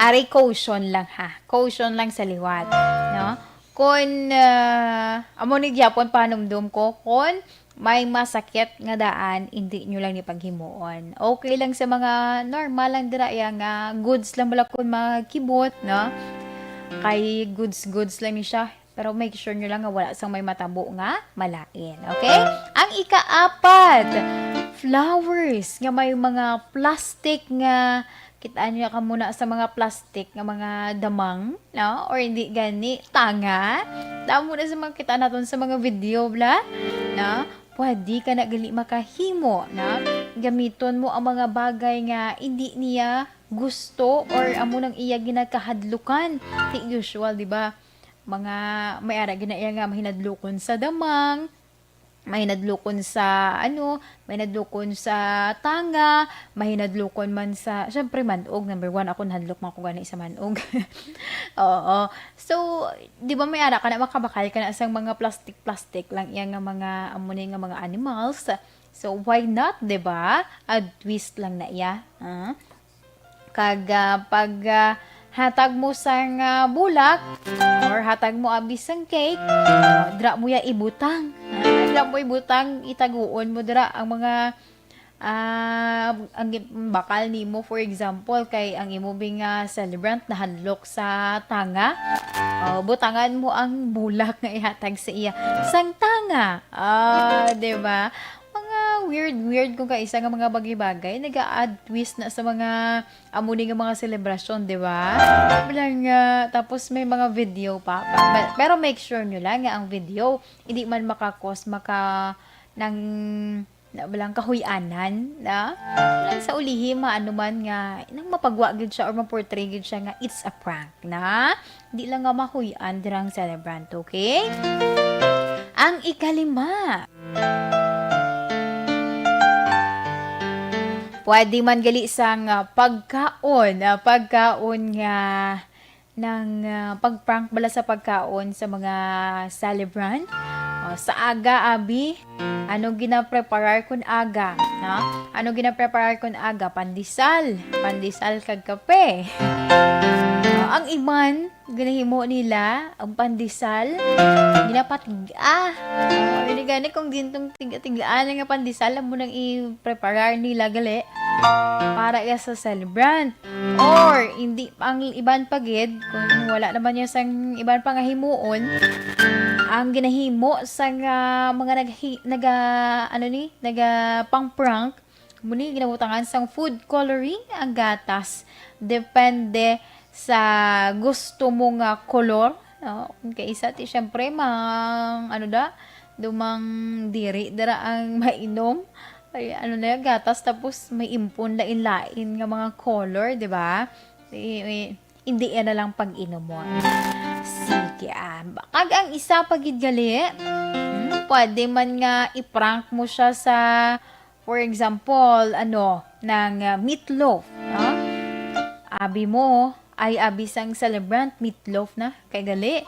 Ari, caution lang, ha. Caution lang sa liwat, no? Kon, ah, amo ni gyapon panumdom ko, kon may masakit nga daan, hindi nyo lang ni paghimuon. Okay lang sa mga normal lang dira, ya nga goods lang bala kon magkibot, no? Kay goods, goods lang ni siya. Pero make sure nyo lang nga wala sang may matabo nga malain. Okay? Ang ikaapat, flowers nga may mga plastic nga, kitaan nyo ka muna sa mga plastic nga mga damang, no? Or hindi gani, tanga. Damo na sa mga kitaan naton sa mga video, bla? No? Pwede ka na gali makahimo, no? Gamiton mo ang mga bagay nga hindi niya gusto or amo nang iya ginakahadlukan. Ti usual, di ba? Mga may ara gina iya nga mahinadlukon sa damang, mahinadlukon sa ano, mahinadlukon sa tanga, mahinadlukon man sa, syempre, manog, number one, ako nahadlok man ko gani sa manog. Oo. So, di ba may ara ka na makabakal ka na sang mga plastic-plastic lang iya nga mga, amo ni nga mga animals. So, why not, di ba? A twist lang na iya. Ah. Kag, ah, pag, ah, hatag mo sang, ah, bulak or hatag mo abi sang cake, ah, dira mo ya ibutang. Ah, dira mo ibutang, itaguon mo dira ang mga, ah, ang gi-, bakal nimo, for example, kay ang imo bi nga celebrant nahadlok sa tanga. Oh, butangan mo ang bulak nga ihatag sa iya sang tanga. Ah, di ba? Mga weird-weird kung kaisa nga mga bagay-bagay, nag-a-add twist na sa mga amo ni nga mga selebrasyon, di ba? Wala nga, tapos may mga video pa. Pa-, pa-, pero make sure nyo lang nga ang video, hindi man makakos, maka, nang, na, walang kahuy-anan, na? Walang sa ulihi, maano man nga, nang mapagwa gid siya or ma-portray gid siya nga it's a prank, na? Di lang nga mahuy-an dirang celebrant, okay? Ang ikalima, pwede man gali sang, ah, pagkaon, ah, pagkaon nga nang, ah, pag-prank bala sa pagkaon sa mga celebrant. O, Sa aga, abi, ano ginapreparar kun aga, no? Ano ginapreparar kun aga? Pandesal. Pandesal kag kape. No? Ang iban, ginahimo nila ang pandesal, ginapatig-a. Oh, hindi gani kung gintong tig-atigaan nga pandesal, amo nang i-preparar nila gali para iya sa celebrant. Or, hindi, ang iban pa gid, kung wala naman niya sang iban pa nga himuon, ang ginahimo sang, ah, mga naghi-, naga-, ano ni, naga pang prank, muni ginabutangan sang food coloring ang gatas. Depende sa gusto mo nga kolor, no? Kung kay isa, ti, syempre, mang, ano da, dumang diri dira ang mainom. Ay, ano na yung gatas, tapos may impon lain-lain nga mga color, di ba? I-, i-, hindi yan na lang pag-inom mo. Sige, ah. Kag ang isa pa gid gali, hmm, pwede man nga i-prank mo siya sa, for example, ano, ng, ah, meatloaf, no? Abi mo, ay abi sang celebrant, meatloaf na, kay gali.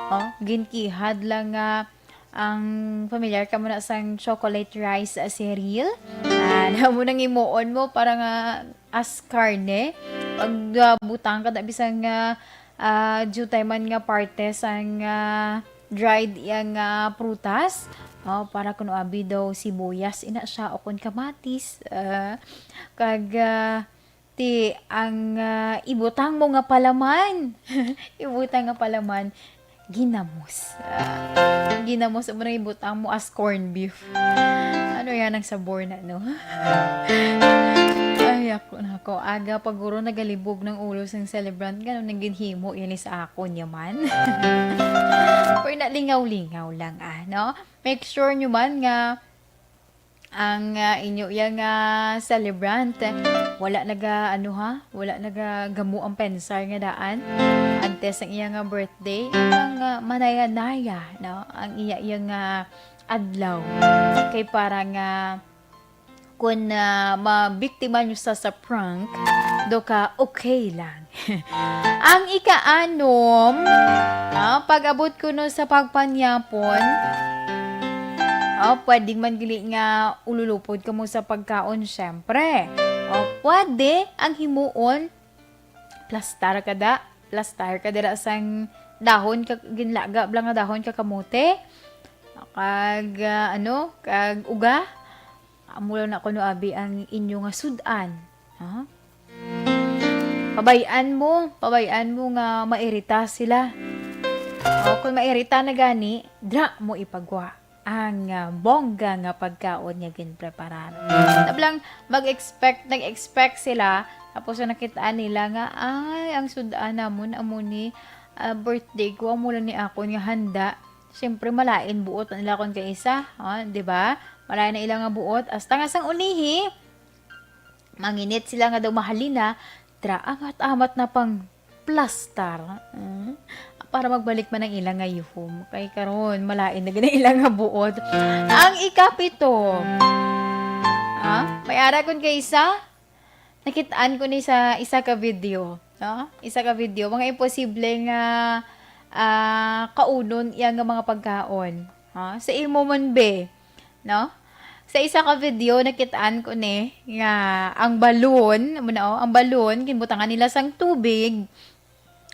Oh, ginkihad lang nga ang familiar ka mo na sang chocolate rice, ah, cereal. Ah, amo nang himuon mo para nga as karne. Pag, ah, butang ka na bisan nga, ah, diutay man nga parte sang, ah, dried yang, ah, prutas. Oh, para kuno abi daw sibuyas, ina siya, o kun kamatis. Ah, kag, ah, ti ang, ah, ibutang mo nga palaman. Ibutang nga palaman, ginamos. Ah, ginamos, amo nang ibutang mo as corned beef. Ano yan ang sabor na, no? Ay, ako na ako. Aga pa guro nagalibog ng ulo sang celebrant. Ganun ang ginhimo yan sa akon yaman. Pero nalingaw-lingaw lang, ah, no? Make sure nyo man nga ang, ah, inyo yang, ah, celebrant, wala naga, ano ha, wala naga gamo ang pensar nga daan. Antes ang iya nga birthday, ang, ah, manaya-naya, no? Ang iya, iya nga adlaw. Kay para nga, kun, ah, mabiktima nyo sa, sa prank, do ka okay lang. Ang ikaanom, ah, pag-abot kuno sa pagpanyapon, oh, pwede man gali nga ululupod ka mo sa pagkaon, syempre. Oh, pwede ang himuon, plastar ka da, plastar ka dira sang dahon ka, ginlaga bala nga dahon ka kamote, kag, ah, ano, kag uga. Amo lang na kuno abi ang inyo nga sud-an. Ha? Pabay-an mo, pabay-an mo nga mairita sila. O, kung mairita na gani, dra mo ipagwa ang, ah, bongga nga pagkaon nga ginpreparar. Tablang mag-expect, nag-expect sila, tapos ang nakit-an nila nga, "Ay, ang sud-an namon amo ni, ah, birthday ko, amo lang ni akon nga handa." Siyempre, malain buot na nila kon kay isa, ah, di ba? Malain na ila nga buot. Hasta nga sang ulihi, manginit sila nga daw mahalin na, tra, amat-amat na pang plastar. Mm. Para magbalik man ang ila nga yuhom. Kay karon, malain na gid ang ila nga buot. Ang ikapito. Ah, may ara kon kay isa, nakit-an ko ni sa isa ka video, no? Isa ka video, mga imposible nga, ah, kaunon iya nga mga pagkaon. Ha? Sa imo man, be, no? Sa isa ka video, nakit-an ko ni nga ang balon, amo na, oh, ang balon, ginbutangan nila sang tubig.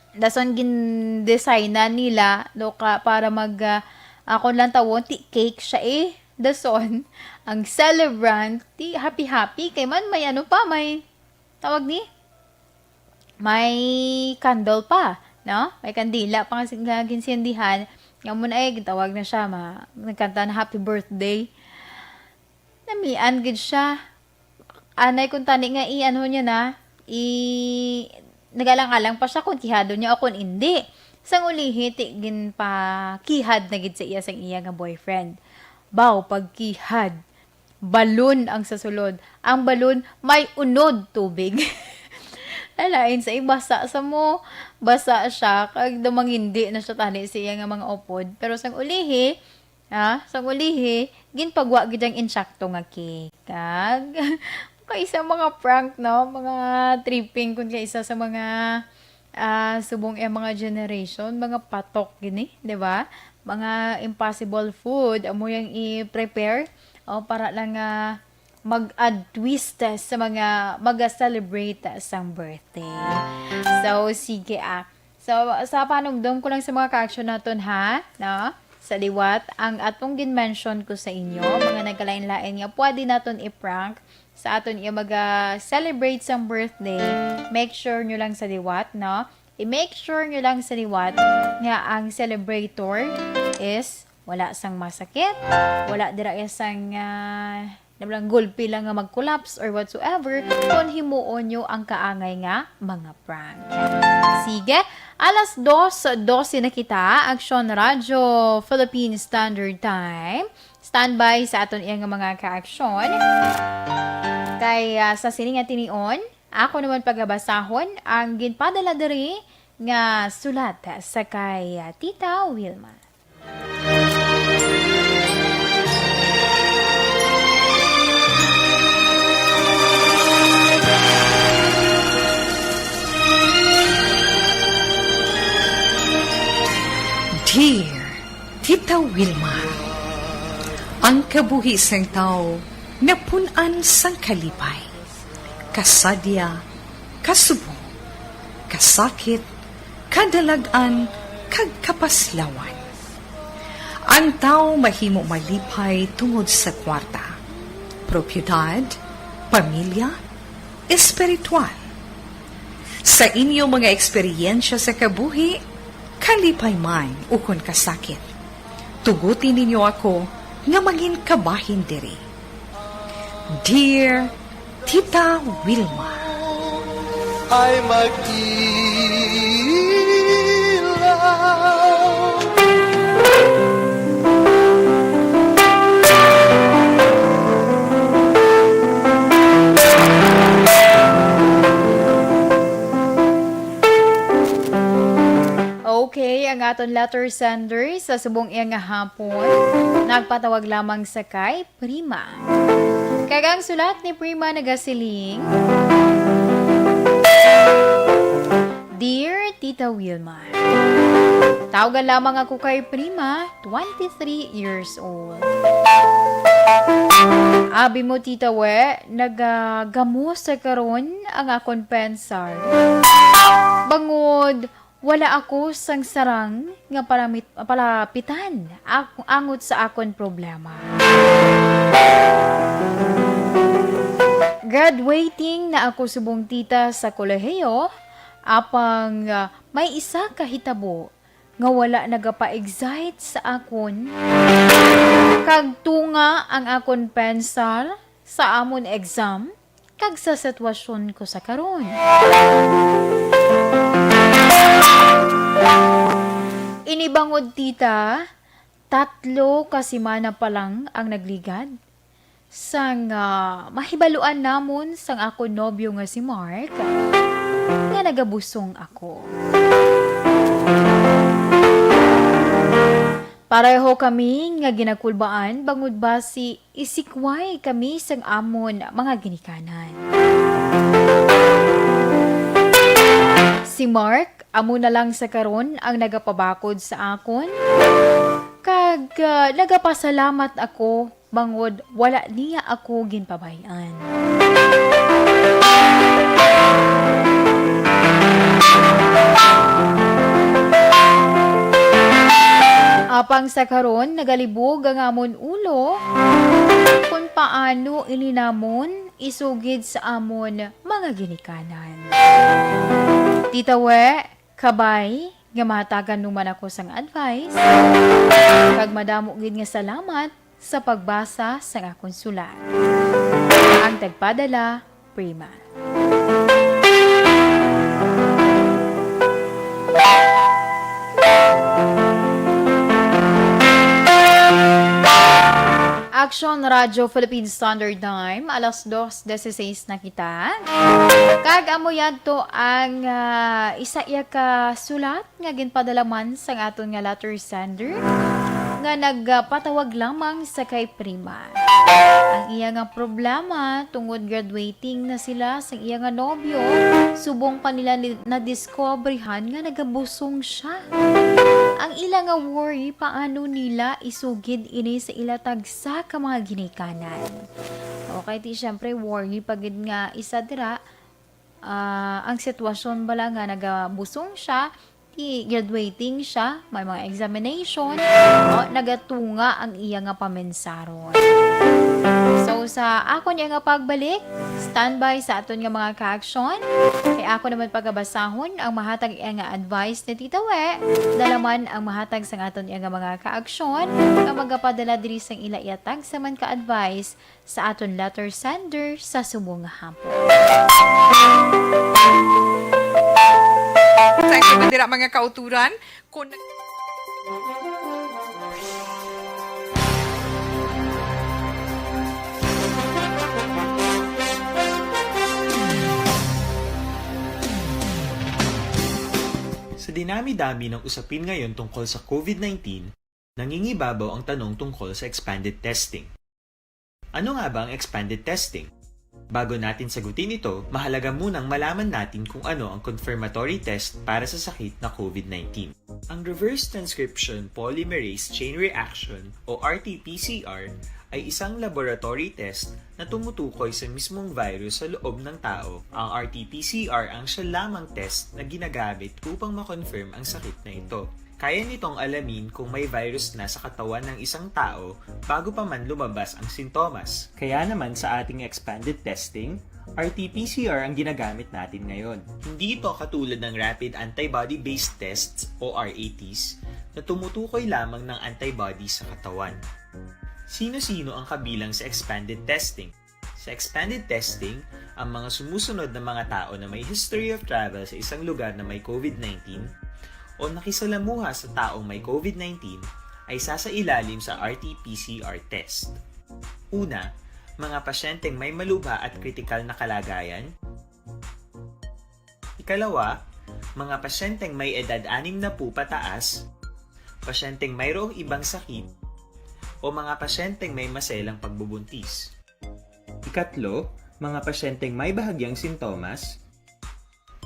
Dason gin-designan nila, do ka, para mag, ah, ako lang tawon, ti cake siya eh. Dason, ang celebrant, ti happy-happy. Kay man, may ano pa, may, tawag ni? May candle pa, no? May kandila pa nga sin-, nga ginsindihan. Nga mo na eh, gitawag na siya, ma-, nagkanta na happy birthday. Namian gid siya. Anay kung tani nga i-ano niya na, i-, nagalang-alang pa siya kung kihado niya o kung indi. Sang ulihi, ti, ginpakihad na gid sa iya sang iya nga boyfriend. Baw, pagkihad, balon ang sa sulod. Ang balon may unod tubig. Alain sa, eh, basa sa mo. Basa siya, kag dumangindi na siya tani sa iya nga mga upod. Pero sang ulihi, ah, sang ulihi, ginpagwa gid ang insakto nga cake. Kag, kaisa mga prank, no? Mga tripping, kung kaisa sa mga, ah, subong ang mga generation, mga patok gini, di ba? mga impossible food, amo yang i-prepare, o para lang, ah, mag-add twist sa mga mag-celebrate sang birthday. So, sige, ah. So, sa panugdom ko lang sa mga ka-action naton, ha, no? Sa liwat, ang atong gin-mention ko sa inyo, mga nagkalain-lain nga pwede naton i-prank sa aton iya mag-celebrate sang birthday, make sure nyo lang sa liwat, no? I-make sure nyo lang sa liwat nga ang celebrator is wala sang masakit, wala dira iya sang, ah, naman lang gulpi lang nga mag-collapse or whatsoever, kung himuon nyo ang kaangay nga mga prank. Sige, alas dos dose na kita, Aksyon Radyo, Philippine Standard Time. Standby sa aton iya nga mga ka-action. Kay, ah, sa sini nga tinion, ako naman pagabasahon ang ginpadala diri nga sulat sa kay, ah, Tita Wilma. Dear Tita Wilma, ang kabuhi sang tawo napun-an sang kalipay, kasadya, kasubong, kasakit, kadalag-an, kag kapaslawan. Ang tawo mahimo malipay tungod sa kwarta, propiedad, pamilya, espiritual. Sa inyo mga eksperyensya sa kabuhi, kalipay man ukon kasakit, tuguti ninyo ako nga mangin kabahin diri. Dear Tita Wilma. Ay mag-ilaw. Okay, ang aton letter sender sa subong iya nga hapon, nagpatawag lamang sa kay Prima. Kag ang sulat ni Prima nagasiling, Dear Tita Wilma, tawgan lamang ako kay Prima, twenty-three years old. Abi mo, Tita We, nagagamo sa karon ang akon pensar. Bangod, wala ako sang sarang nga paramit-, palapitan ak-, angot sa akon problema. Graduating na ako subong, Tita, sa kolehiyo, apang, ah, may isa ka hitabo nga wala nagapa-excite sa akon, kag tunga ang akon pensar sa amon exam kag sa sitwasyon ko sa karon. Ini bangod, Tita, tatlo ka semana pa lang ang nagligad sang, ah, mahibaluan namon sang akon nobyo nga si Mark nga nagabusong ako. Pareho kami nga ginakulbaan bangod basi isikway kami sang amon mga ginikanan. Si Mark amo na lang sa karon ang nagapabakod sa akon, kag, ah, nagapasalamat ako bangod wala niya ako ginpabay-an. Apang sa karon, nagalibog ang amon ulo kon paano ini namon isugid sa amon mga ginikanan. Tita We, kabay nga mahatagan mo man ako sang advice, kag madamo gid nga salamat sa pagbasa sang akon sulat. Ang tagpadala, Prima. Action Radio Philippine Standard Time, alas dos dieciséis na kita. Kag amo yadto ang, ah, isa iya ka sulat nga ginpadala man sang aton nga letter sender nga nagpatawag lamang sa kay Prima. Ang iya nga problema tungod graduating na sila sang iya nga nobyo, subong pa nila ni-, nadiskubrihan nga nagabusong siya. Ang ila nga worry, paano nila isugid ini sa ila tagsa ka mga ginikanan? Okay, ti syempre worry pa gid nga isa dira, ah, ang sitwasyon bala nga nagabusong siya, ti graduating siya, may mga examination, o nagatunga ang iya nga pamensaron. So, sa akon iya nga pagbalik, standby sa aton nga mga kaaksyon, kay ako naman pagabasahon ang mahatag iya nga advice ni Tita We, dala man ang mahatag sang aton iya nga mga kaaksyon nga magapadala diri sang ila iya tagsa man ka advice sa aton letter sender sa subong nga hapon. Thank you, dira, mga kauturan. Kung nag- Sa dinami-dami ng usapin ngayon tungkol sa COVID nineteen, nangingibabaw ang tanong tungkol sa expanded testing. Ano nga ba ang expanded testing? Bago natin sagutin ito, mahalaga munang malaman natin kung ano ang confirmatory test para sa sakit na COVID nineteen. Ang reverse transcription polymerase chain reaction o R T P C R ay isang laboratory test na tumutukoy sa mismong virus sa loob ng tao. Ang R T P C R ang siya lamang test na ginagamit upang ma-confirm ang sakit na ito. Kaya nitong alamin kung may virus na sa katawan ng isang tao bago pa man lumabas ang sintomas. Kaya naman sa ating expanded testing, R T P C R ang ginagamit natin ngayon. Hindi ito katulad ng rapid antibody-based tests o R A Ts na tumutukoy lamang ng antibody sa katawan. Sino-sino ang kabilang sa expanded testing? Sa expanded testing, ang mga sumusunod na mga tao na may history of travel sa isang lugar na may COVID nineteen o nakisalamuha sa taong may COVID nineteen ay sasailalim sa R T P C R test. Una, mga pasyenteng may malubha at kritikal na kalagayan. Ikalawa, mga pasyenteng may edad anim na po pataas, pasyenteng mayroong ibang sakit, o mga pasyenteng may maselang pagbubuntis. Ikatlo, mga pasyenteng may bahagyang sintomas.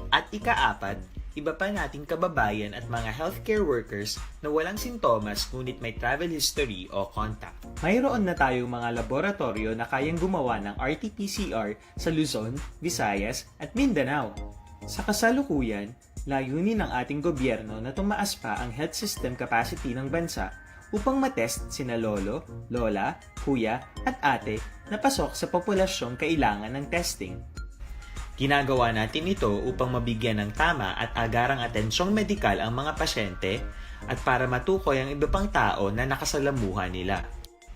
At ikaapat, iba pa nating kababayan at mga healthcare workers na walang sintomas ngunit may travel history o contact. Mayroon na tayong mga laboratoryo na kayang gumawa ng R T P C R sa Luzon, Visayas, at Mindanao. Sa kasalukuyan, layunin ng ating gobyerno na tumaas pa ang health system capacity ng bansa upang matest sina lolo, lola, kuya, at ate na pasok sa populasyong kailangan ng testing. Ginagawa natin ito upang mabigyan ng tama at agarang atensyong medikal ang mga pasyente at para matukoy ang iba pang tao na nakasalamuha nila.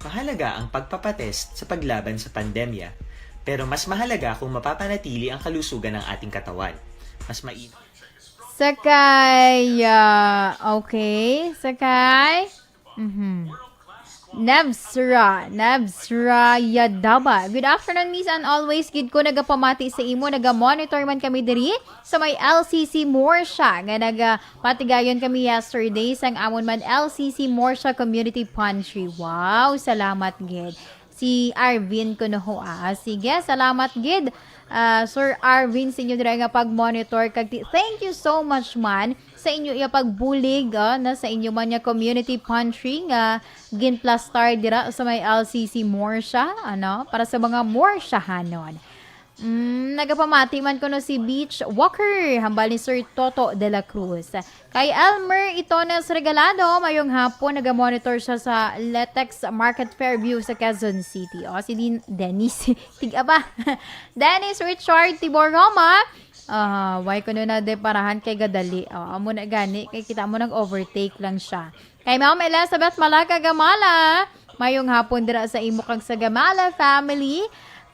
Mahalaga ang pagpapatest sa paglaban sa pandemya, pero mas mahalaga kung mapapanatili ang kalusugan ng ating katawan. Mas mai- Sakay, ah, okay. Sakay. Mhm. Nabsra, Nabsra Yadaba. Good afternoon, Miss, and always gid ko nagapamati sa imo. Naga-monitor man kami diri sa may L C C Morsha nga nagapatigayon kami yesterday sang amon man L C C Morsha Community Pantry. Wow, salamat gid. Si Arvin kuno ho, ah. Sige, salamat gid, ah, Sir Arvin, sa inyo dira nga pag-monitor. Kag ti-, thank you so much man sa inyo iya pagbulig, ah, na sa inyo man nga community pantry nga ginplastar dira sa may L C C Morsha, ano, para sa mga Morshahanon. Mm, nagapamati man kuno si Beach Walker, hambal ni Sir Toto de la Cruz. Kay Elmer Itones Regalado, mayong hapon, naga-monitor siya sa Letex Market Fairview sa Quezon City. O, si Din-, Dennis, tiga ba? Dennis Richard Tiboroma, ah, why kuno na de parahan kay gadali? O, amo na gani, kay kita mo nag-overtake lang siya. Kay Ma'am Elizabeth Malaga Gamala, mayong hapon dira sa imo kag sa Gamala family.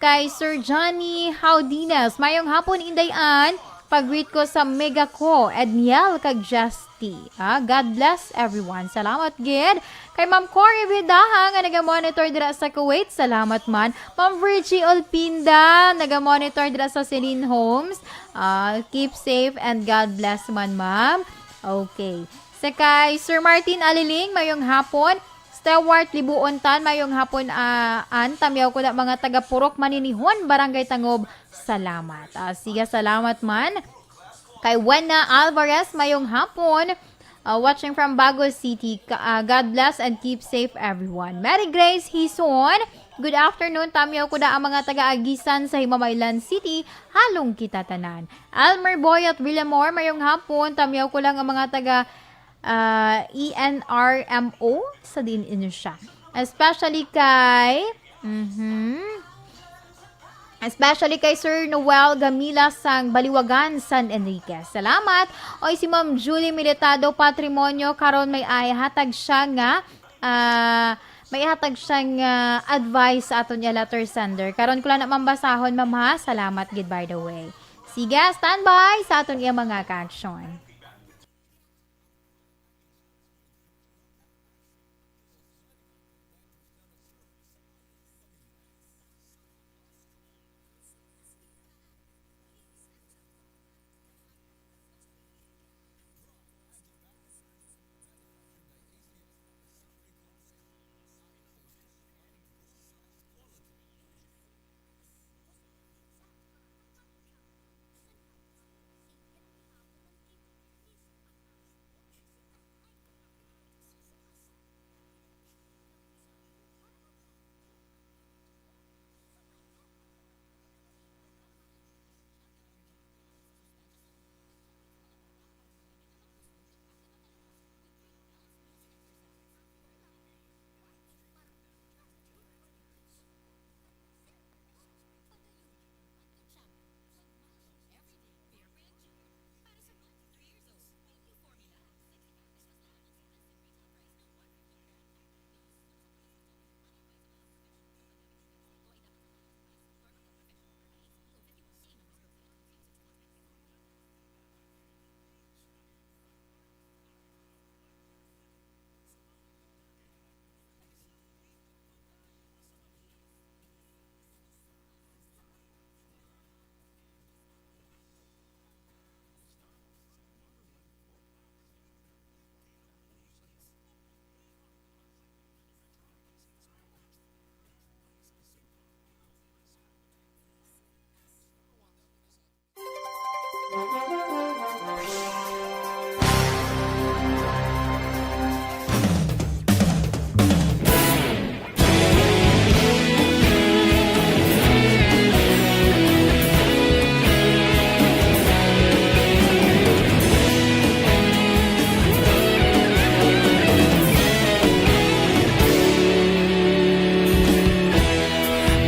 Kay Sir Johnny Haudines, mayong hapon, Inday Ann. Pag-greet ko sa Mega ko, Edniel kag Justy. Ah, God bless everyone. Salamat gid. Kay Ma'am Cory Vidaha nga naga-monitor dira sa Kuwait. Salamat man. Ma'am Virgie Olpinda, naga-monitor dira sa Celine Homes. Ah, keep safe and God bless man, ma'am. Okay. Sa kay Sir Martin Aliling, mayong hapon. Stewart Libuon Tan, mayong hapon, ah, An. Tamyaw ko na mga taga Purok Maninihon, Barangay Tangob. Salamat. Ah, siya, salamat man. Kay Wena Alvarez, mayong hapon. Uh, watching from Bago City. Ka- uh, God bless and keep safe, everyone. Mary Grace Hison, good afternoon. Tamyaw ko na ang mga taga-Agisan sa Himamaylan City. Halong kita tanan. Elmer Boy at Villamor, mayong hapon. Tamyaw ko lang ang mga taga uh, E N R M O sa din inyo siya. Especially kay... Mhm. Especially kay Sir Noel Gamila sang Baliwagan, San Enrique. Salamat. Oy, si Ma'am Julie Militado Patrimonio, karon may ihatag siya nga, ah, may ihatag siya nga advice sa aton nga letter sender. Karon ko lang na mambasahon, ma'am, ha? Salamat gid, by the way. Sige, standby sa aton iya mga kaaksyon.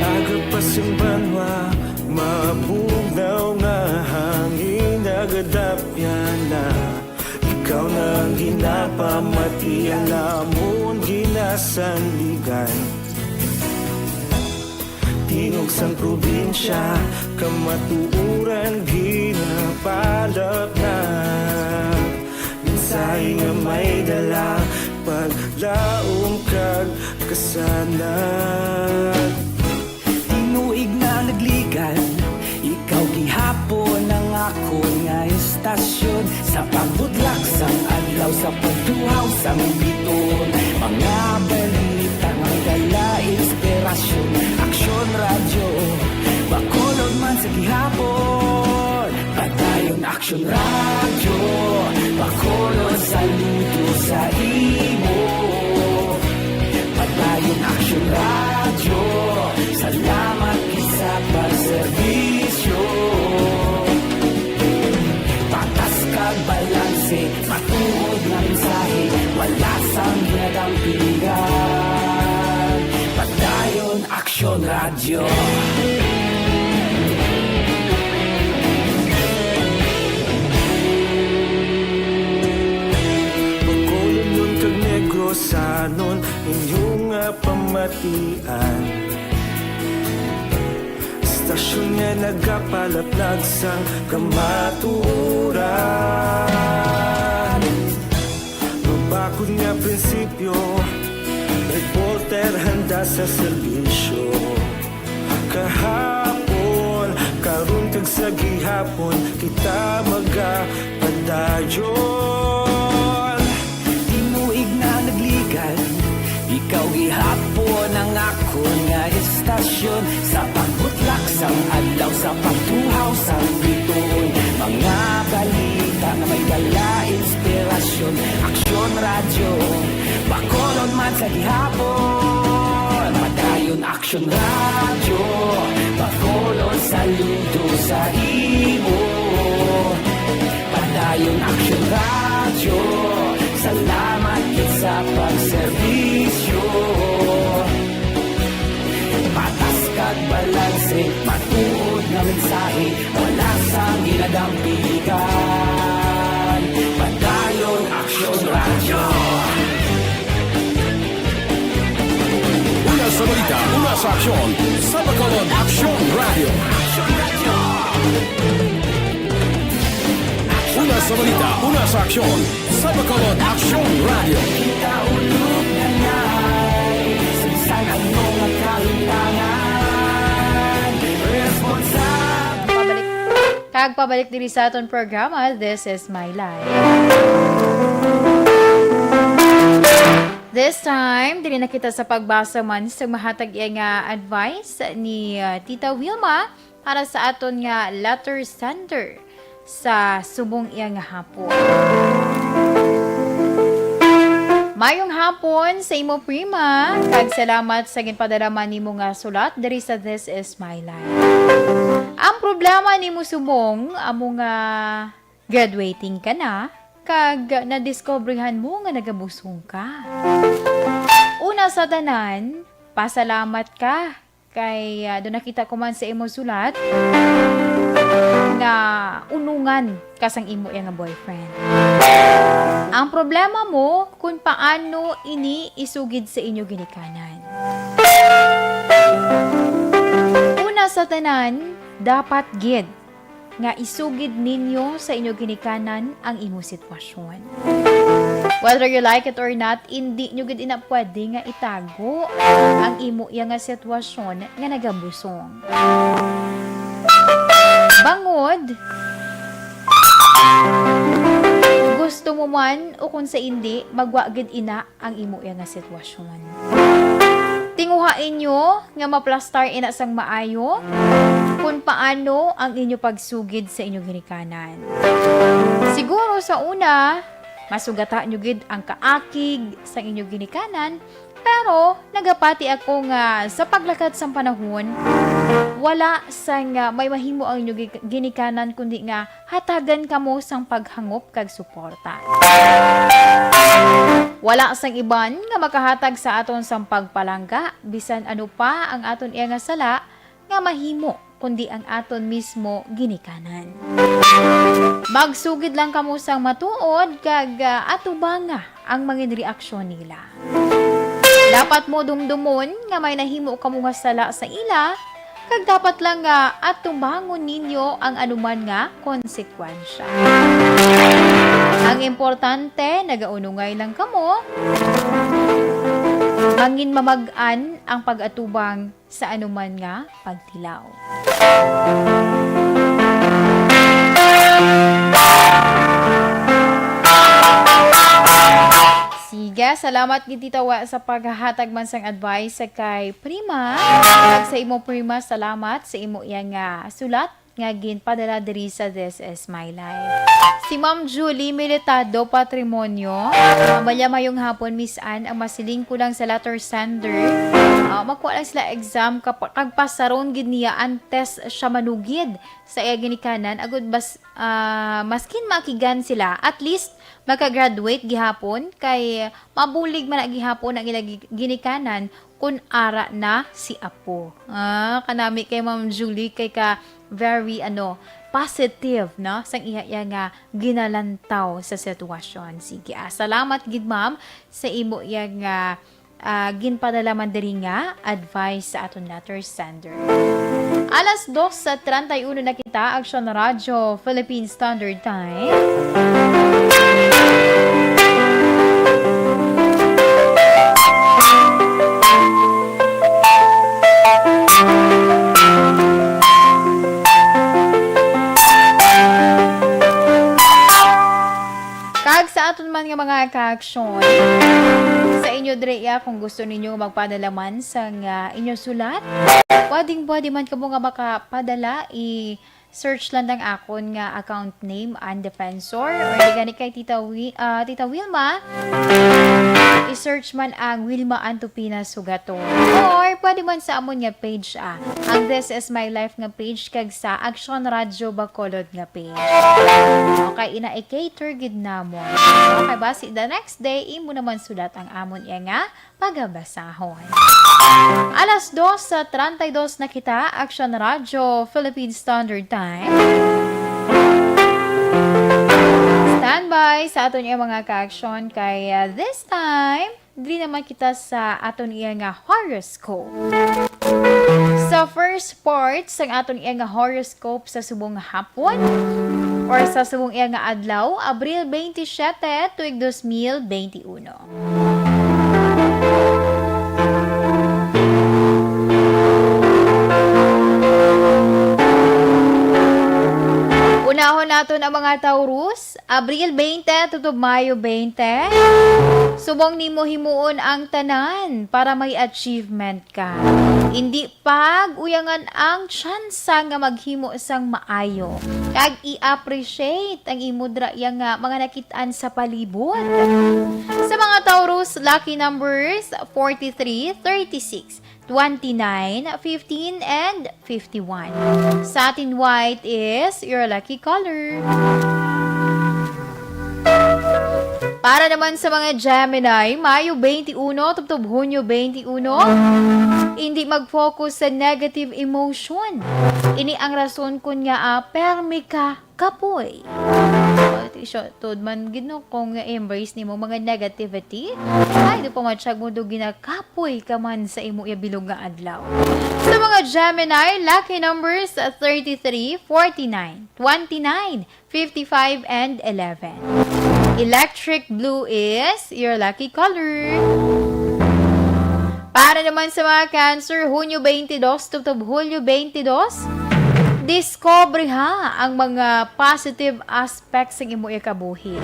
Aga pa sing banwa, mabugnaw nga hangin, nagadapyan na. Ikaw na ang ginapamati, ang amon ginasandigan. Tingog sang probinsya, kamatuoran ginapalapnag. Mensahe nga may dala, paglaom kag kasanag. Tinuig na nagligan, ikaw gihapon ang akon nga estasyon. Sa pagbutlak sang adlaw, sa pagtuhaw sang bituon, mga balita nga may dala inspirasyon. Aksyon Radyo, Bacolod man sa gihapon. Padayon Aksyon Radyo, Bacolod, saludo sa imo. Padayon Aksyon Radyo, salamat gid sa pagserbisyo. Patas kag balanse, matuod nga mensahe, wala sang ginadampingan. Padayon Aksyon Radyo. Bacolodnon kag Negrosanon, inyo nga pamatian. Estasyon nga nagapalaplag sang kamatuoran. Mabakod nga prinsipyo, reporter handa sa serbisyo. Kahapon, karon, kag sa gihapon, kita magapadayon. Tinuig na nagligan, ikaw gihapon ang akon nga estasyon. Sa pagbutlak sang adlaw, sa pagtuhaw sang bituon, mga balita nga may dala inspirasyon. Aksyon, Aksyon Radyo, Bacolod man sa gihapon. Padayon Aksyon Radyo, Bacolod saludo sa imo. Padayon Aksyon Radyo, salamat gid sa pagserbisyo. Patas kag balanse, matuod nga mensahe, wala sang ginadampigan. Padayon Aksyon Radyo. Una sa balita, una sa aksyon, sa Bacolod Aksyon Radyo. Una sa balita, una sa aksyon, sa Bacolod Aksyon Radyo. Kita ulog na ngay, sa bisan ano nga kalintangan, responsable. Pabalik, kag pabalik diri sa aton programa, This Is My Life. This time, diri na kita sa pagbasa man sa mahatag iya nga advice ni, uh, Tita Wilma para sa aton nga letter sender sa subong iya nga hapon. Mayong hapon sa imo, Prima, kag salamat sa ginpadala man nimo nga sulat diri sa This Is My Life. Ang problema nimo subong amo nga graduating ka na, kag nadiskubrihan mo nga nagabusong ka. Una sa tanan, pasalamat ka kay, ah, do nakita ko man sa imo sulat nga unungan ka sang imo iya nga boyfriend. Ang problema mo kung paano ini isugid sa inyo ginikanan. Una sa tanan, dapat gid nga isugid ninyo sa inyo ginikanan ang imo sitwasyon. Whether you like it or not, indi nyo gid ina pwede nga itago ang imo iya nga sitwasyon nga nagabusong. Bangod, gusto mo man o kung sa indi, magwa gid ina ang imo iya nga sitwasyon. Tinguha inyo nga maplastar ina sang maayo kung paano ang inyo pagsugid sa inyo ginikanan. Siguro sa una, masugata nyo gid ang kaakig sang inyo ginikanan, pero nagapati ako nga sa paglakat sang panahon, wala sang, ah, may mahimo ang inyo gi-, ginikanan, kundi nga hatagan kamo sang paghangop kag suporta. Wala sang iban nga makahatag sa aton sang pagpalangga, bisan ano pa ang aton iya nga sala nga mahimo, kundi ang aton mismo ginikanan. Magsugid lang kamo sang matuod kag, ah, atubanga ang mga reaksyon nila. Dapat mo dumdumon nga may nahimo kamo nga sala sa ila, kag dapat lang nga atubangon ninyo ang anuman nga konsekwensya. Ang importante, nagaunungay lang kamo, mangin mamag-an ang pag-atubang sa anuman nga pagtilaw. Sige, salamat gid, Tita Wa, sa paghahatag man sang advice sa kay Prima. Kag sa imo, Prima, salamat sa imo iya nga sulat nga ginpadala diri sa This Is My Life. Si Ma'am Julie Militado Patrimonio, ah, Malia, mayong hapon, Miss Ann. Ang masiling ko lang sa letter sender, ah, makuha lang sila exam kap-, kag pasaron gid niya antes siya manugid sa iya ginikanan, agud bas-, ah, maskin maakigan sila, at least makagraduate gihapon, kay mabulig man na gihapon ang ila gi-, ginikanan kun ara na si apo. Ah, kanami kay Ma'am Julie, kay ka very, ano, positive, no, sang iya, iya nga ginalantaw sa sitwasyon. Sige, ah, salamat gid, ma'am, sa imo iya nga, ah, ginpadala man diri nga advice sa aton letter sender. Alas dos sa treinta y uno na kita, Aksyon Radyo, Philippine Standard Time. Kag sa aton man nga mga kaaksyon, sa inyo diri, ya, kung gusto ninyo magpadala man sang, ah, inyo sulat, pwedeng-pwede man kamo nga makapadala, i-, search lang ang akon nga account name, Ann Defensor, or di gani kay Tita Wi-, ah, Tita Wilma, i-search man ang Wilma Ann Tupina Sugaton. Or pwede man sa amon nga page, ah, ang This Is My Life nga page kag sa Action Radio Bacolod nga page. Okay, ina i-cater gid namon. Okay, basi the next day, imo naman sulat ang amon iya nga pagabasahon. Alas dos sa treinta y dos na kita, Action Radio, Philippine Standard Time. Standby sa aton iya mga ka-action kay, uh, this time, diri naman kita sa aton iya nga horoscope. Sa first part sang aton iya nga horoscope sa subong nga hapon or sa subong iya nga adlaw, Abril twenty-seven, tuig dos mil twenty-uno. Unahon naton ang mga Taurus, Abril twenty tubtob Mayo twenty. Subong nimo himuon ang tanan para may achievement ka. Indi pag-uyangan ang tsansa nga maghimo sang maayo, kag i-appreciate ang imo dira iya nga mga nakit-an sa palibot. Sa mga Taurus, lucky numbers forty-three, thirty-six, twenty-nine, fifteen, and fifty-one. Satin white is your lucky color. Para naman sa mga Gemini, Mayo twenty-one tubtob Hunyo twenty-one, hindi mag-focus sa negative emotion. Ini ang rason kun ngaa permi ka kapoy. Ati siya, tuod man gid, no, kung embrace nimo mga negativity, ay, di pa man siya mo do ginakapoy ka man sa imo iya bilog nga adlaw. Sa mga Gemini, lucky numbers thirty-three, forty-nine, twenty-nine, fifty-five, and eleven. Electric blue is your lucky color. Para naman sa mga Cancer, Hunyo twenty-two tubtob Hulyo twenty-two, diskobreha ang mga positive aspects sang imo ikabuhi.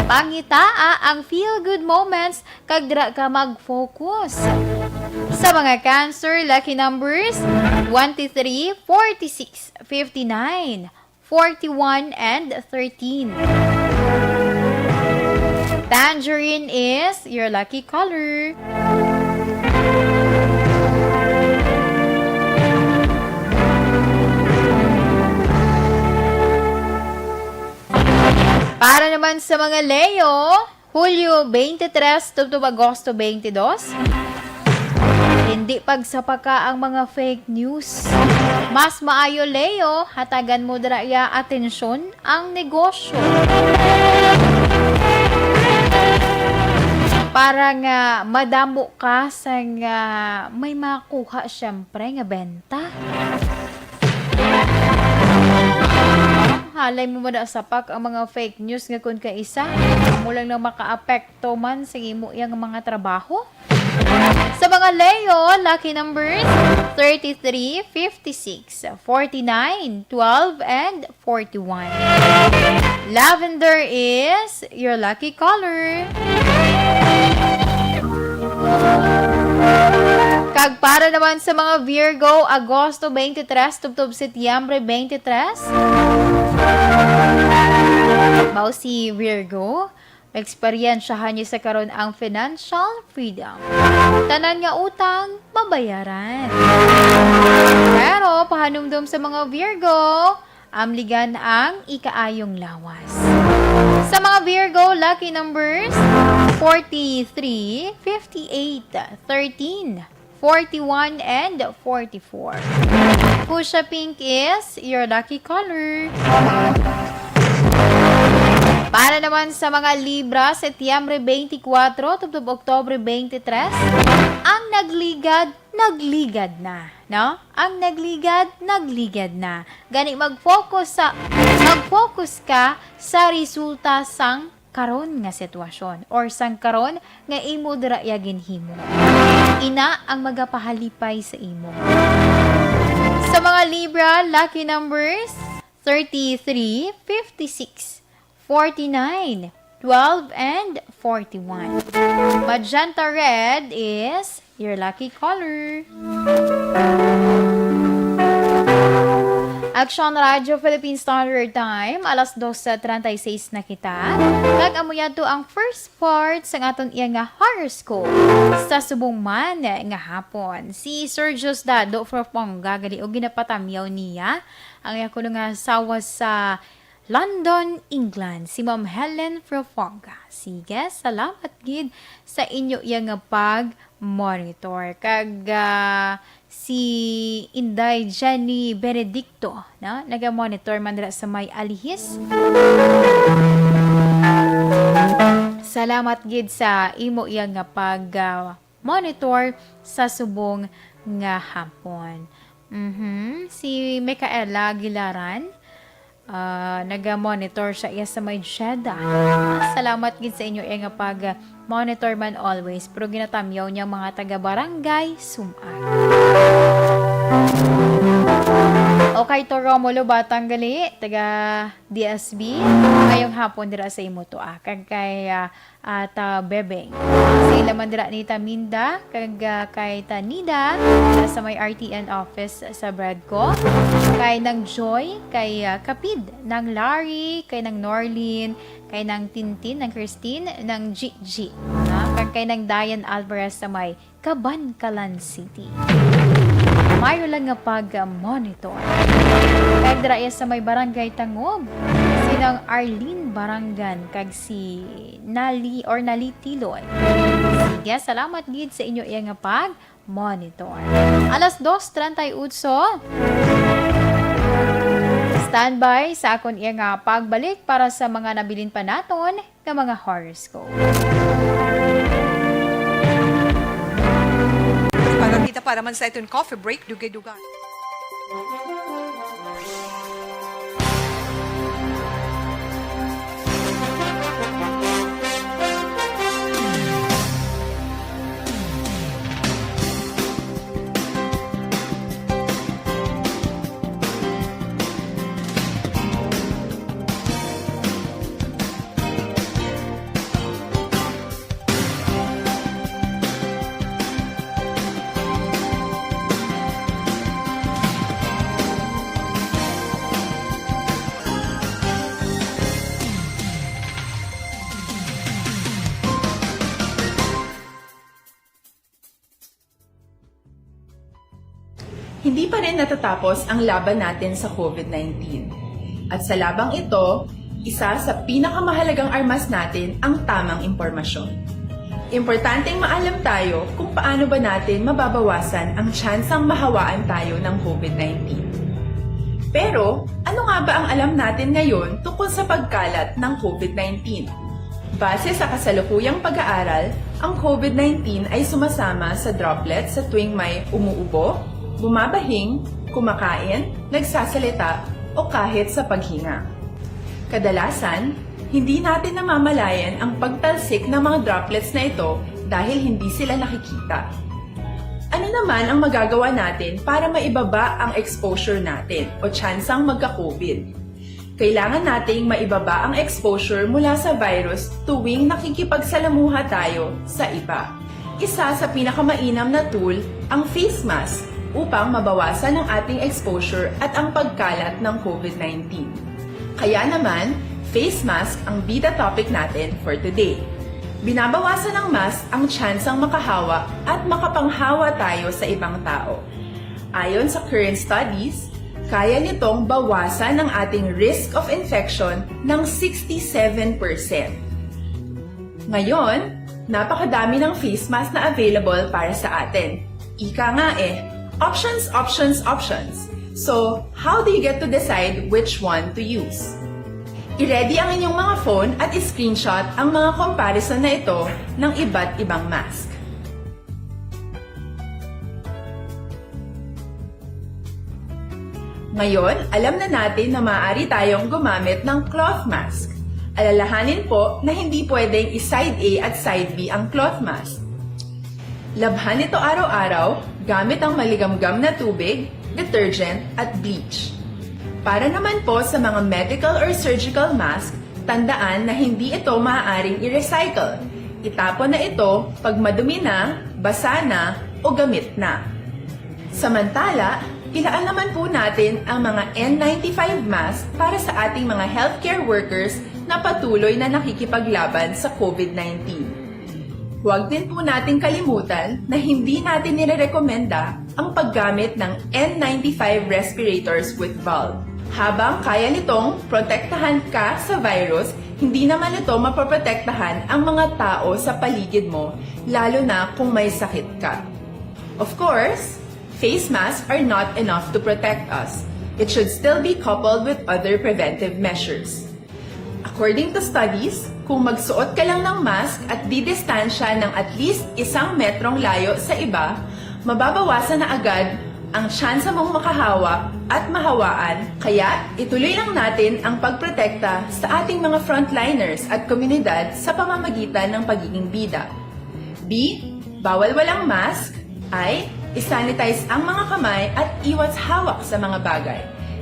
Pangitaa ang feel-good moments kag dira ka mag-focus. Sa mga Cancer, lucky numbers twenty-three, forty-six, fifty-nine, forty-one, and thirteen. Tangerine is your lucky color. Para naman sa mga Leo, Hulyo twenty-three tubtob Agosto twenty-two, hindi pagsapaka ang mga fake news. Mas maayo, Leo, hatagan mo dira iya atensyon ang negosyo. Para nga madamo ka sa nga may makuha, syempre, nga benta. Halay mo madasapak ang mga fake news nga kun kaisa, amo lang nang makaapekto man sa imo yang mga trabaho. Sa mga Leo, lucky numbers thirty-three, fifty-six, forty-nine, twelve, and forty-one. Lavender is your lucky color. Kag para naman sa mga Virgo, Agosto twenty-three tubtob Setyembre twenty-three. Mao si Virgo, maeksperiensyahan niya sa karon ang financial freedom. Tanan nga utang, mabayaran. Pero pahanumdom sa mga Virgo, amligan ang ikaayong lawas. Sa mga Virgo, lucky numbers forty-three, fifty-eight, thirteen, forty-one, and forty-four. Fuchsia pink is your lucky color. Para naman sa mga Libra, Setyembre twenty-four tubtob Oktubre twenty-three, ang nagligad, nagligad na, no? Ang nagligad, nagligad na. Gani, mag-focus sa, mag-focus ka sa resulta sang karon nga sitwasyon or sang karon nga imo dira iya ginhimo. Ina ang magapahalipay sa imo. Sa mga Libra, lucky numbers thirty-three, fifty-six, forty-nine, twelve, and forty-one. Magenta red is your lucky color. Action Radio Philippine Standard Time, alas dos treinta y seis na kita. Kag amo yadto ang first part sang aton iya nga horoscope sa subong man nga hapon. Si Sergius Dado Froponga gali og ginapatamyaw niya ang iya kuno nga asawa sa London, England, si Ma'am Helen Froponga. Sige, salamat gid sa inyo iya nga pag-monitor. Kag, ah, si Inday Jenny Benedicto, no? Naga-monitor man dira sa may Alihis. Salamat gid sa imo iya nga pag, ah, monitor sa subong nga hapon. Mhm. Si Micaela Gilaran, ah, naga-monitor siya iya sa may Jeddah. Ah, salamat gid sa inyo iya nga pag-monitor man always. Pero ginatamyaw niya mga taga-barangay Sumag. Okay, to Romulo Batang gali, taga D S B. Ngayong hapon dira sa imo to, ah. Kag kay, ah, at, ah, Bebeng. Sila man dira ni Taminda, kag, ah, kay Tanida, dira sa may R T N office sa Bradco. Kay nang Joy, kay, ah, Kapid, nang Larry, kay nang Norlin, kay nang Tintin, nang Christine, nang Gigi. Ah, kag kay nang Diane Alvarez sa may Kabankalan City. Mayro lang nga pag-monitor. Kag dira iya sa may Barangay Tangob, si nang Arlene Barangan kag si Nali or Nali Tiloy. Sige, salamat gid sa inyo iya nga pag-monitor. Alas dos treinta y ocho. Standby sa akon iya nga pagbalik para sa mga nabilin pa naton nga mga horoscope. Para kita para man sa iton coffee break, dugay-dugay. Hindi pa rin natatapos ang laban natin sa COVID nineteen. At sa labang ito, isa sa pinakamahalagang armas natin ang tamang impormasyon. Importanteng maalam tayo kung paano ba natin mababawasan ang tsansang mahawaan tayo ng COVID nineteen. Pero, ano nga ba ang alam natin ngayon tungkol sa pagkalat ng COVID nineteen? Base sa kasalukuyang pag-aaral, ang COVID nineteen ay sumasama sa droplets sa tuwing may umuubo, bumabahing, kumakain, nagsasalita, o kahit sa paghinga. Kadalasan, hindi natin namamalayan ang pagtalsik ng mga droplets na ito dahil hindi sila nakikita. Ano naman ang magagawa natin para maibaba ang exposure natin o tsansang magka-COVID? Kailangan nating maibaba ang exposure mula sa virus tuwing nakikipagsalamuha tayo sa iba. Isa sa pinakamainam na tool ang face mask upang mabawasan ang ating exposure at ang pagkalat ng COVID nineteen. Kaya naman, face mask ang bida topic natin for today. Binabawasan ng mask ang tsansang makahawa at makapanghawa tayo sa ibang tao. Ayon sa current studies, kaya nitong bawasan ang ating risk of infection ng sixty-seven percent. Ngayon, napakadami ng face mask na available para sa atin. Ika nga eh, options, options, options. So, how do you get to decide which one to use? I-ready ang inyong mga phone at i-screenshot ang mga comparison na ito ng iba't ibang mask. Ngayon, alam na natin na maaari tayong gumamit ng cloth mask. Alalahanin po na hindi pwedeng i-side A at side B ang cloth mask. Labhan ito araw-araw gamit ang maligamgam na tubig, detergent, at bleach. Para naman po sa mga medical or surgical mask, tandaan na hindi ito maaaring i-recycle. Itapon na ito pag madumi na, basa na, o gamit na. Samantala, Ilaan naman po natin ang mga N ninety-five mask para sa ating mga healthcare workers na patuloy na nakikipaglaban sa COVID nineteen. Huwag din po nating kalimutan na hindi natin nirerekomenda ang paggamit ng N ninety-five respirators with valve. Habang kaya nitong protektahan ka sa virus, hindi naman ito mapoprotektahan ang mga tao sa paligid mo, lalo na kung may sakit ka. Of course, face masks are not enough to protect us. It should still be coupled with other preventive measures. According to studies, kung magsuot ka lang ng mask at didistansya ng at least isang metrong layo sa iba, mababawasan na agad ang tsansa mong makahawa at mahawaan, kaya ituloy lang natin ang pagprotekta sa ating mga frontliners at komunidad sa pamamagitan ng pagiging bida. B, bawal walang mask. I, isanitize ang mga kamay at iwas hawak sa mga bagay.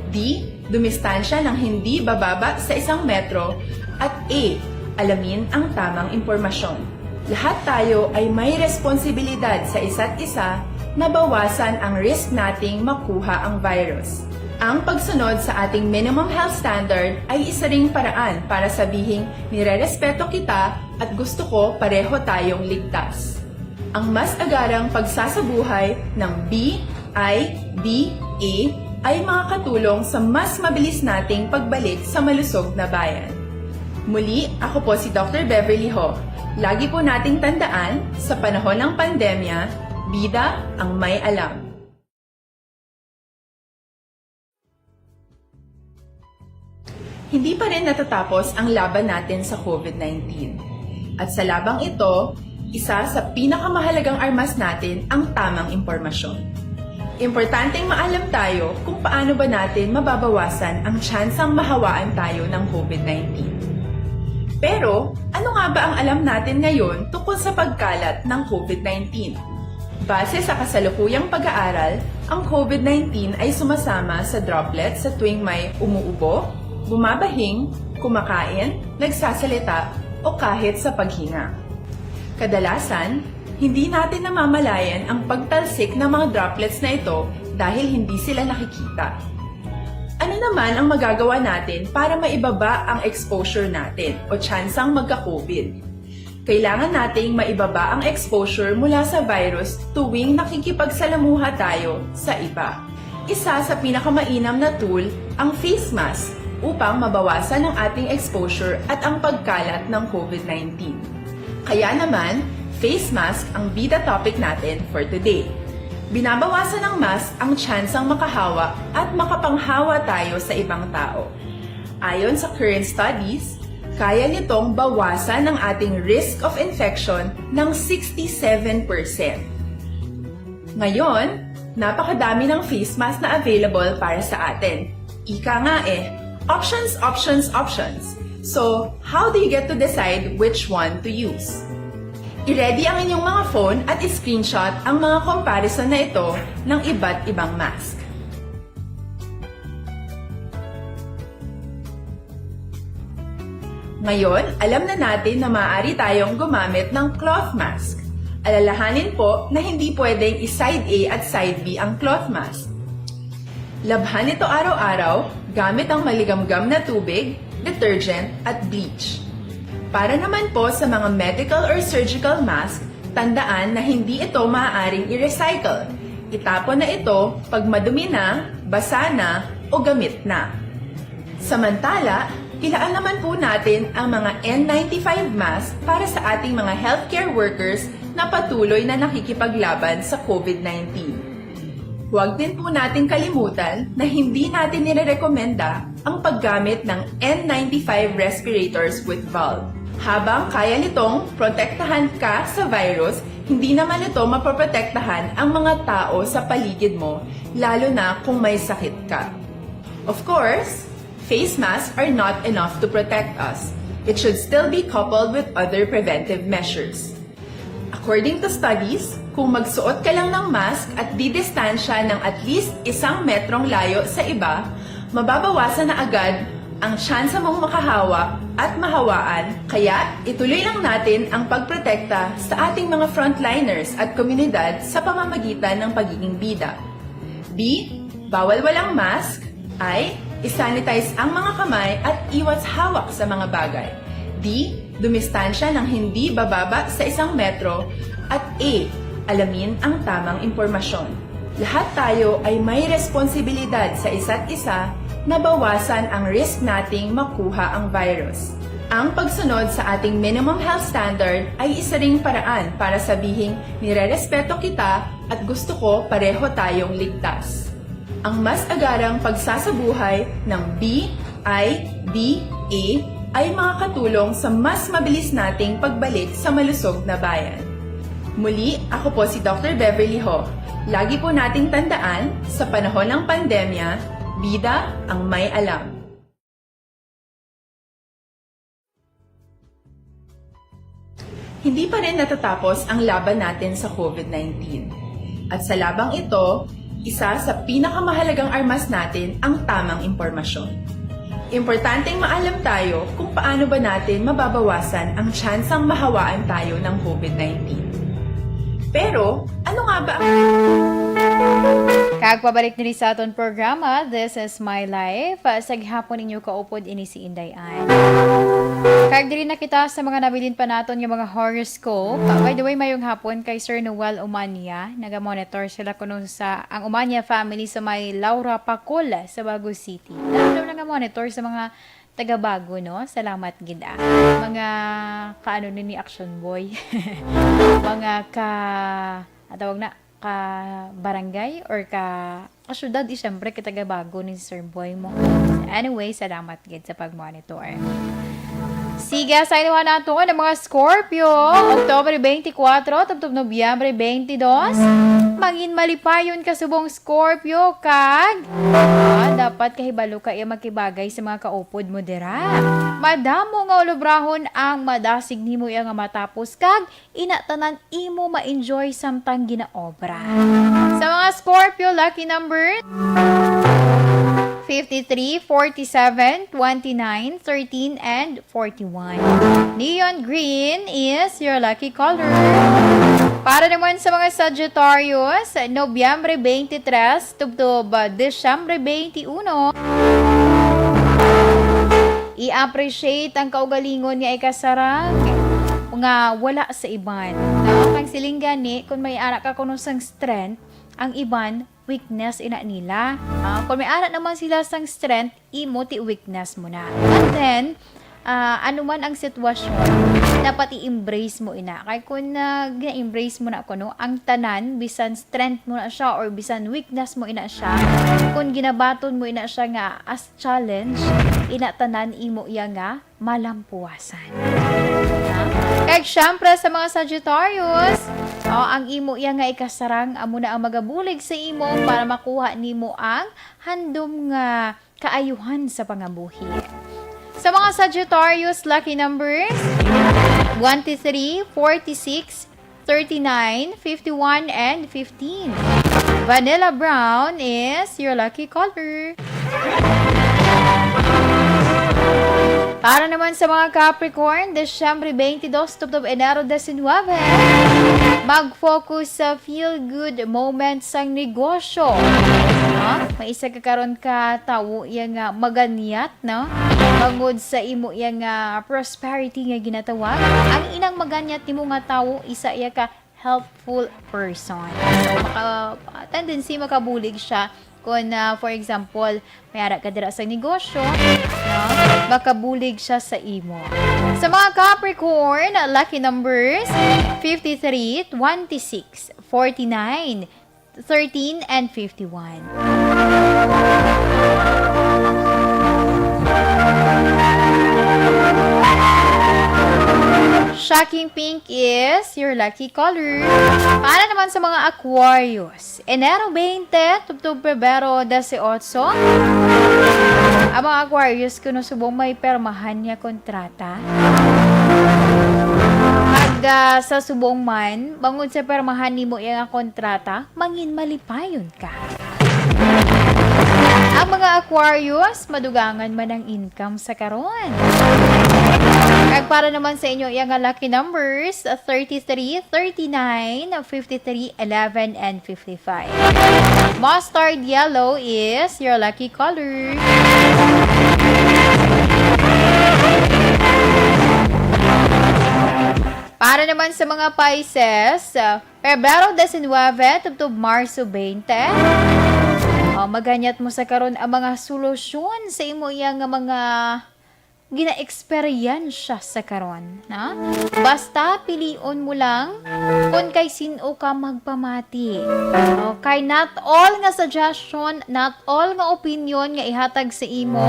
D, dumistansya ng hindi bababa sa isang metro. At E, alamin ang tamang impormasyon. Lahat tayo ay may responsibilidad sa isa't isa na bawasan ang risk nating makuha ang virus. Ang pagsunod sa ating minimum health standard ay isa ring paraan para sabihing nirerespeto kita at gusto ko pareho tayong ligtas. Ang mas agarang pagsasabuhay ng B I D A ay makakatulong sa mas mabilis nating pagbalik sa malusog na bayan. Muli, ako po si Doctor Beverly Ho. Lagi po nating tandaan, sa panahon ng pandemya, bida ang may alam. Hindi pa rin natatapos ang laban natin sa COVID nineteen. At sa labang ito, isa sa pinakamahalagang armas natin ang tamang impormasyon. Importanteng maalam tayo kung paano ba natin mababawasan ang tsansang mahawaan tayo ng COVID nineteen. Pero, ano nga ba ang alam natin ngayon tungkol sa pagkalat ng COVID nineteen? Base sa kasalukuyang pag-aaral, ang COVID nineteen ay sumasama sa droplets sa tuwing may umuubo, bumabahing, kumakain, nagsasalita, o kahit sa paghinga. Kadalasan, hindi natin namamalayan ang pagtalsik ng mga droplets na ito dahil hindi sila nakikita. Ano naman ang magagawa natin para maibaba ang exposure natin o tsansang magka-COVID? Kailangan nating maibaba ang exposure mula sa virus tuwing nakikipagsalamuha tayo sa iba. Isa sa pinakamainam na tool ang face mask upang mabawasan ang ating exposure at ang pagkalat ng COVID nineteen. Kaya naman, face mask ang bida topic natin for today. Binabawasan ng mask ang tsansang makahawa at makapanghawa tayo sa ibang tao. Ayon sa current studies, kaya nitong bawasan ang ating risk of infection ng sixty-seven percent. Ngayon, napakadami ng face mask na available para sa atin. Ika nga eh, options, options, options. So, how do you get to decide which one to use? I-ready ang inyong mga phone at i-screenshot ang mga comparison na ito ng iba't ibang mask. Ngayon, alam na natin na maaari tayong gumamit ng cloth mask. Alalahanin po na hindi pwedeng i-side A at side B ang cloth mask. Labhan ito araw-araw gamit ang maligamgam na tubig, detergent, at bleach. Para naman po sa mga medical or surgical mask, tandaan na hindi ito maaaring i-recycle. Itapon na ito pag madumi na, basa na, o gamit na. Samantala, ilaan naman po natin ang mga N ninety-five mask para sa ating mga healthcare workers na patuloy na nakikipaglaban sa COVID nineteen. Huwag din po nating kalimutan na hindi natin nirerekomenda ang paggamit ng N ninety-five respirators with valve. Habang kaya nitong protektahan ka sa virus, hindi naman ito mapoprotektahan ang mga tao sa paligid mo, lalo na kung may sakit ka. Of course, face masks are not enough to protect us. It should still be coupled with other preventive measures. According to studies, kung magsuot ka lang ng mask at didistansya ng at least isang metrong layo sa iba, mababawasan na agad ang tsansa mong makahawa at mahawaan, kaya ituloy lang natin ang pagprotekta sa ating mga frontliners at komunidad sa pamamagitan ng pagiging bida. B, Bawal walang mask. I, isanitize ang mga kamay at iwas hawak sa mga bagay. D, dumistansya ng hindi bababa sa isang metro. At A, alamin ang tamang impormasyon. Lahat tayo ay may responsibilidad sa isa't isa na bawasan ang risk nating makuha ang virus. Ang pagsunod sa ating minimum health standard ay isa ring paraan para sabihing nirerespeto kita at gusto ko pareho tayong ligtas. Ang mas agarang pagsasabuhay ng B I D A ay makakatulong sa mas mabilis nating pagbalik sa malusog na bayan. Muli, ako po si Doctor Beverly Ho. Lagi po nating tandaan, sa panahon ng pandemya, bida ang may alam. Hindi pa rin natatapos ang laban natin sa COVID nineteen. At sa labang ito, isa sa pinakamahalagang armas natin ang tamang impormasyon. Importanteng maalam tayo kung paano ba natin mababawasan ang tsansang mahawaan tayo ng COVID nineteen. Pero, ano nga ba ang Kag pabalik diri sa aton programa, This is My Life. Ah, sa gihapon ninyo kaupod ini si Inday Ann. Kag diri na kita sa mga nabilin pa naton nga mga horoscope. Ah, by the way, mayong hapon kay Sir Noel Umania. Naga-monitor sila kuno sa ang Umania family sa may Laura Pacol sa Bago City. Dami daw naga-monitor sa mga taga Bago, no? Salamat gid, ah. Mga kaano ni, ni Action Boy. Mga ka, ang tawag na, ka barangay or ka, ka syudad, eh, syempre, kay taga Bago ni Sir Boy mo. Anyway, salamat gid sa pag-monitor. Siga sa inuha nato nga mga Scorpio, Oktubre twenty-four, tubtob Nobyembre twenty-two. Mangin malipayon ka subong Scorpio, kag, ah, dapat kahibalo ka iya makibagay sa mga kaupod mo dira. Madamo nga ulobrahon ang madasig nimo iya nga matapos, kag ina tanan imo ma-enjoy samtang ginaobra. Sa mga Scorpio, lucky number fifty-three, forty-seven, twenty-nine, thirteen, and forty-one. Neon green is your lucky color. Para naman sa mga Sagittarius, Nobyembre twenty-three tubtob Disyembre twenty-one, i-appreciate ang kaugalingon nga ikasarang nga wala sa iban. No? Kang siling gani, kung may ara ka kuno sang strength, ang iban, weakness ina nila. Ah, kung may ara naman sila sang strength, imo ti weakness mo na. And then, ah, ano man ang sitwasyon, dapat i-embrace mo ina. Kay kung, ah, gina-embrace mo na kuno ang tanan, bisan strength mo na siya or bisan weakness mo ina siya, kung ginabaton mo ina siya nga as challenge, ina tanan imo iya nga malampuwasan. Kag syempre sa mga Sagittarius, oh, ang imo iya nga ikasarang amo na ang magabulig sa imo para makuha nimo ang handom nga kaayuhan sa pangabuhi. Sa mga Sagittarius, lucky numbers twenty-three, forty-six, thirty-nine, fifty-one, and fifteen. Vanilla brown is your lucky color. Para naman sa mga Capricorn, Disyembre twenty-two tubtob Enero diecinuebe, mag-focus sa feel-good moments sang negosyo. Ha? May isa ka karon ka tawo iya nga maganyat, no? Bangod sa imo iya nga prosperity nga ginatawag, ang inang maganyat nimo nga tawo, isa iya ka helpful person. So, maka, tendency makabulig siya kung, ah, for example, may ara ka dira sa negosyo, no? Makabulig siya sa imo. Sa mga Capricorn, lucky numbers fifty-three, twenty-six, forty-nine, thirteen, and fifty-one. Shocking pink is your lucky color. Para naman sa mga Aquarius, Enero twenty tubtob Pebrero dieciocho, ang mga Aquarius kuno subong may permahan nga kontrata. Kag, ah, sa subong man, bangod sa permahan nimo iya nga kontrata, mangin malipayon ka. Ang mga Aquarius, madugangan man ang income sa karon. Kag para naman sa inyo iya nga lucky numbers, thirty-three, thirty-nine, fifty-three, eleven, and fifty-five. Mustard yellow is your lucky color. Para naman sa mga Pisces, ah, Pebrero diecinuebe tubtob Marso twenty. O, maganyat mo sa karon ang mga solusyon sa imo iya nga mga ginaeksperyensya sa karon, na? Basta pilion mo lang kung kay sin-o ka magpamati. Okay, not all nga suggestion, not all nga opinion nga ihatag sa imo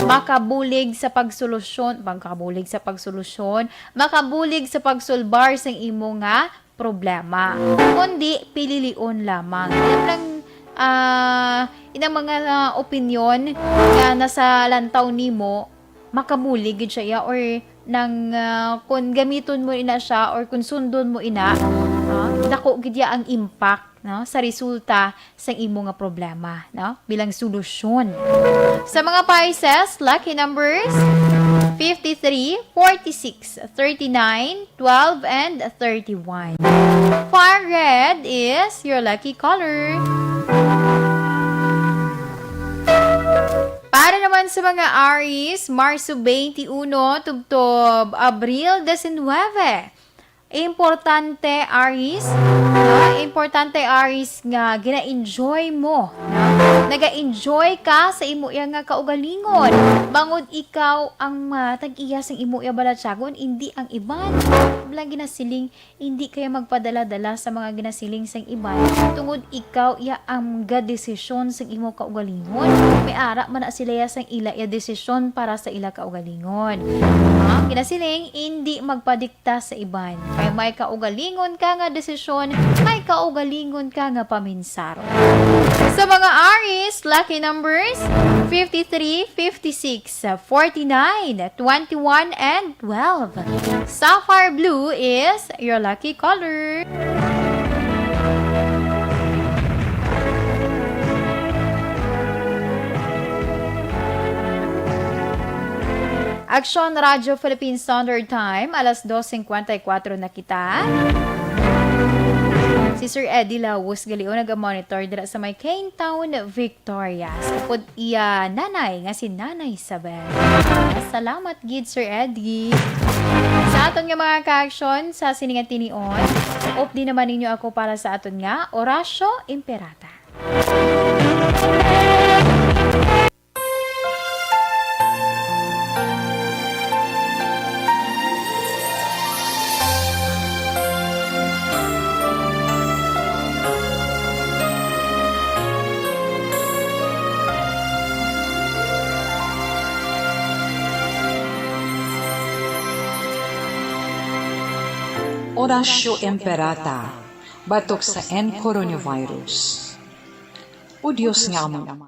makabulig sa pagsolusyon, makabulig sa pagsolusyon, makabulig sa pagsulbar sang imo nga problema, kundi pililion lamang. Yan lang, ah, inang mga, ah, opinyon nga nasa lantaw nimo, makabulig gid siya iya, or nang, ah, kun gamiton mo ina siya or kun sundon mo ina, ah, dako gid iya ang impact, no, sa resulta sang imo nga problema, no, bilang solusyon. Sa mga Pisces, lucky numbers, fifty-three, forty-six, thirty-nine, twelve, and thirty-one. Fire red is your lucky color. Para naman sa mga Aries, Marso twenty-one tubtob Abril diecinuebe. Importante, Aries, no? Importante, Aries, nga gina-enjoy mo, no? Naga-enjoy ka sa imo iya nga kaugalingon. Bangod ikaw ang, ah, tag-iya sang imo iya balatyagon, indi ang iban. Wala ginasiling, indi kaya magpadala-dala sa mga ginasiling sang iban, tungod ikaw iya ang gadesisyon sang imo kaugalingon. May ara man na sila iya sang ila iya desisyon para sa ila kaugalingon. Ha? Ginasiling, indi magpadikta sa iban. Kay may kaugalingon ka nga desisyon, may kaugalingon ka nga paminsaro. Sa mga Aries, lucky numbers, fifty-three, fifty-six, forty-nine, twenty-one, and twelve. Sapphire blue is your lucky color. Aksyon Radyo Philippine Standard Time, alas dos cincuenta y cuatro na kita. Si Sir Eddie Laus Galion naga-monitor dira sa may Cane Town, Victoria. Sa pud iya nanay nga si Nanay Isabel. Salamat gid, Sir Eddie. Sa aton nga mga ka-aksyon sa sini nga tinion, updi naman ninyo ako para sa aton nga Orasyo Imperata. Orasyo Imperata, batok sa N coronavirus. O Dios nga amon Ama.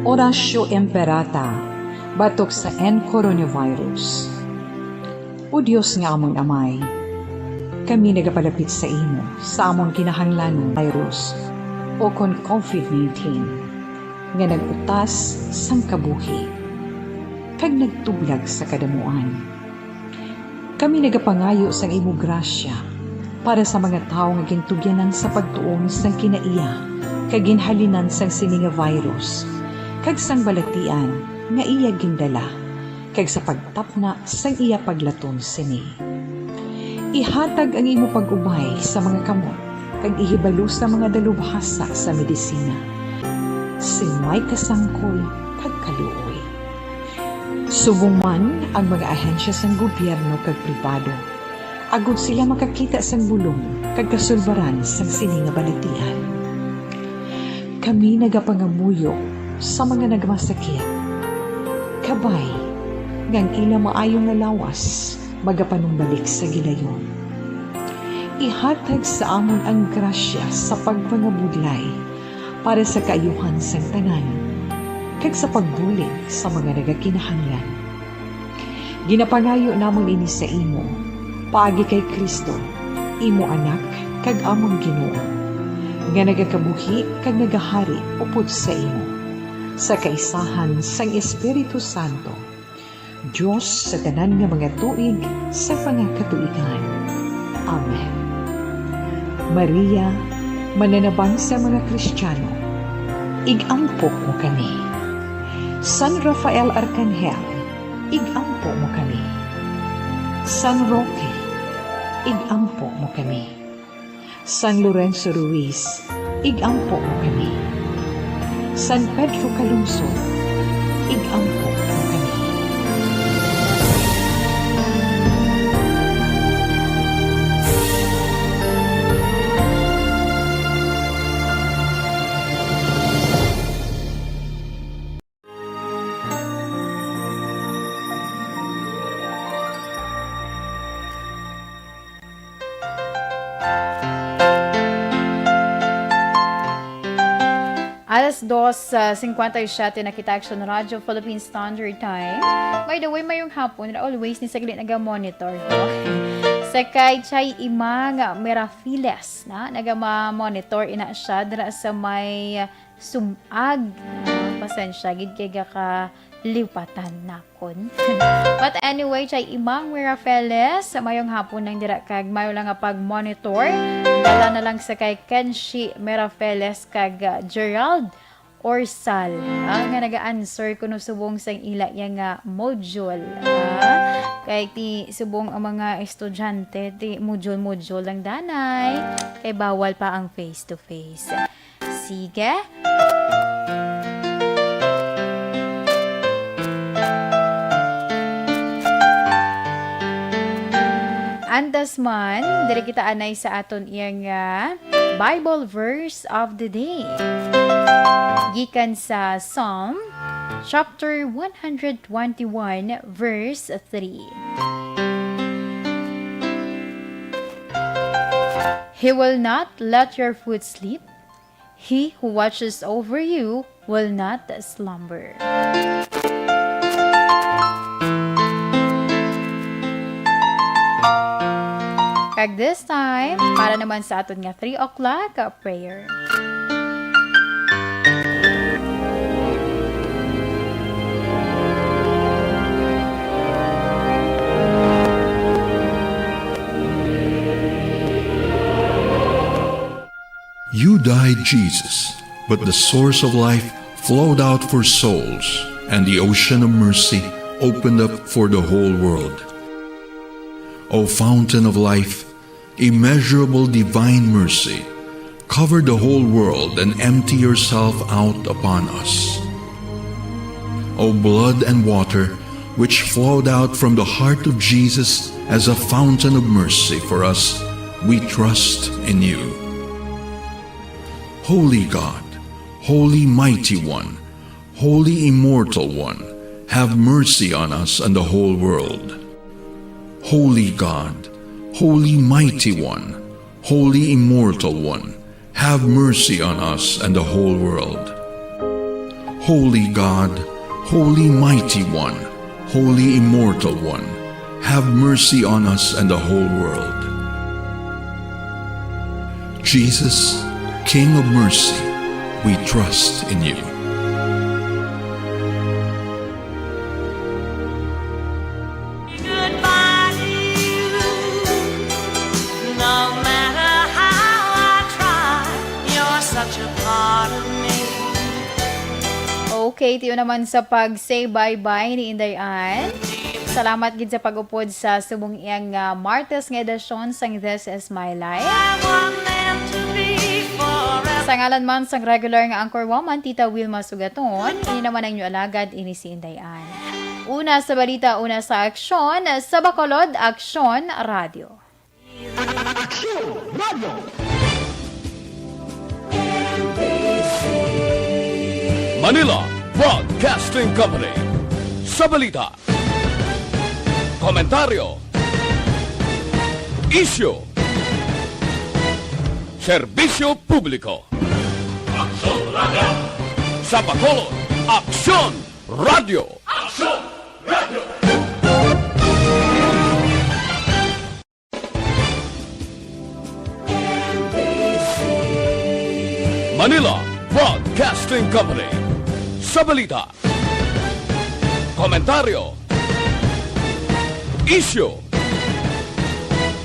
Orasyo Imperata, batok sa N coronavirus. O Dios nga amon Amay, kami nagapalapit sa imo sa amon kinahanglanon virus, o kon covid nineteen, nga nag-utas sang kabuhi kag nagtublag sa kadamuan. Kami nagapangayo sang imo grasya para sa mga tawo nga gintugyanan sa pagtuon sang kinaiya kag ginhalinan sang sini nga virus kag sang balatian nga iya gindala, kag sa pagtapna sang iya paglaton sini. Ihatag ang imo pag-ubay sa mga kamot kag ihibalo sa mga dalubhasa sa medisina sing may kasangkol kag kaluoy. Subong man ang mga ahensya sang gobyerno kag pribado, agod sila makakita sang bulong kag kasulbaran sang sini nga balatian. Kami nagapangamuyo sa mga nagmasakit, kabay nga ang ila maayo nga lawas magapanumbalik sa gilayon. Ihatag sa amon ang grasya sa pagpangabudlay para sa kaayuhan sang tanan. kag sa pagbulig sa mga nagakinahanglan. Ginapangayo namon ini sa imo, paagi kay Cristo, imo Anak kag amon Ginoo, nga nagakabuhi kag nagahari upod sa imo, sa kaisahan sang Espiritu Santo, Dios sa tanan nga mga tuig sa mga katuigan. Amen. Maria, mananabang sa mga Kristiano, ig-ampo mo kami. San Rafael Arcangel, ig-ampo mo kami. San Roque, ig-ampo mo kami. San Lorenzo Ruiz, ig-ampo mo kami. San Pedro Calungsod, ig-ampo mo kami. Alas dos, ah, cincuenta y siete na kita, Action Radio Philippine Standard Time. By the way, mayong hapon, ra always ni saglit naga-monitor ko. Sa kay Chay Imang Mirafiles, na, naga-monitor ina siya dira sa may Sumag. Ah, pasensya gid kay gakaliwatan nakon. But anyway, Chay Imang Mirafeles, mayong hapon lang dira kag mayo lang nga pag-monitor. Dala na lang sa kay Kenshi Mirafeles kag, ah, Gerald Orsal, ah, nga naga-answer kuno subong sang ila iya nga module. Ah, kay ti subong ang mga estudyante, ti module-module lang danay. Kay bawal pa ang face-to-face. Sige. Antas man, diri kita anay sa aton iya nga Bible verse of the day. Gikan sa Psalm chapter one hundred twenty-one, verse three. He will not let your foot slip. He who watches over you will not slumber. Kag this time, para naman sa aton nga three o'clock, uh, prayer. You died, Jesus, but the source of life flowed out for souls, and the ocean of mercy opened up for the whole world. O fountain of life, immeasurable divine mercy, cover the whole world and empty yourself out upon us. O blood and water, which flowed out from the heart of Jesus as a fountain of mercy for us, we trust in you. Holy God, Holy Mighty One, Holy Immortal One, have mercy on us and the whole world. Holy God, Holy Mighty One, Holy Immortal One, have mercy on us and the whole world. Holy God, Holy Mighty One, Holy Immortal One, have mercy on us and the whole world. Jesus, King of mercy, we trust in you. Goodbye to you. No matter how I try, you're such a part of me. Okay, tiyo naman sa pag-say bye-bye ni Inday Ann. Salamat gid sa pag-upod sa subong iyang, ah, Martes nga edisyon sang This Is My Life. I want them to be forever. Sa ngalan man sang regular nga anchor woman, Tita Wilma Sugaton, ini naman ang inyo alagad, ini si Inday Ann. Una sa balita, una sa aksyon, sa Bacolod, Aksyon Radio. Aksyon Radio. Manila Broadcasting Company. Sa balita, komentaryo, isyu, serbisyo publiko. Aksyon Radio. Sa Bacolod, Aksyon Radio. Aksyon Radio. Manila Broadcasting Company. Sa balita, komentaryo, isyu,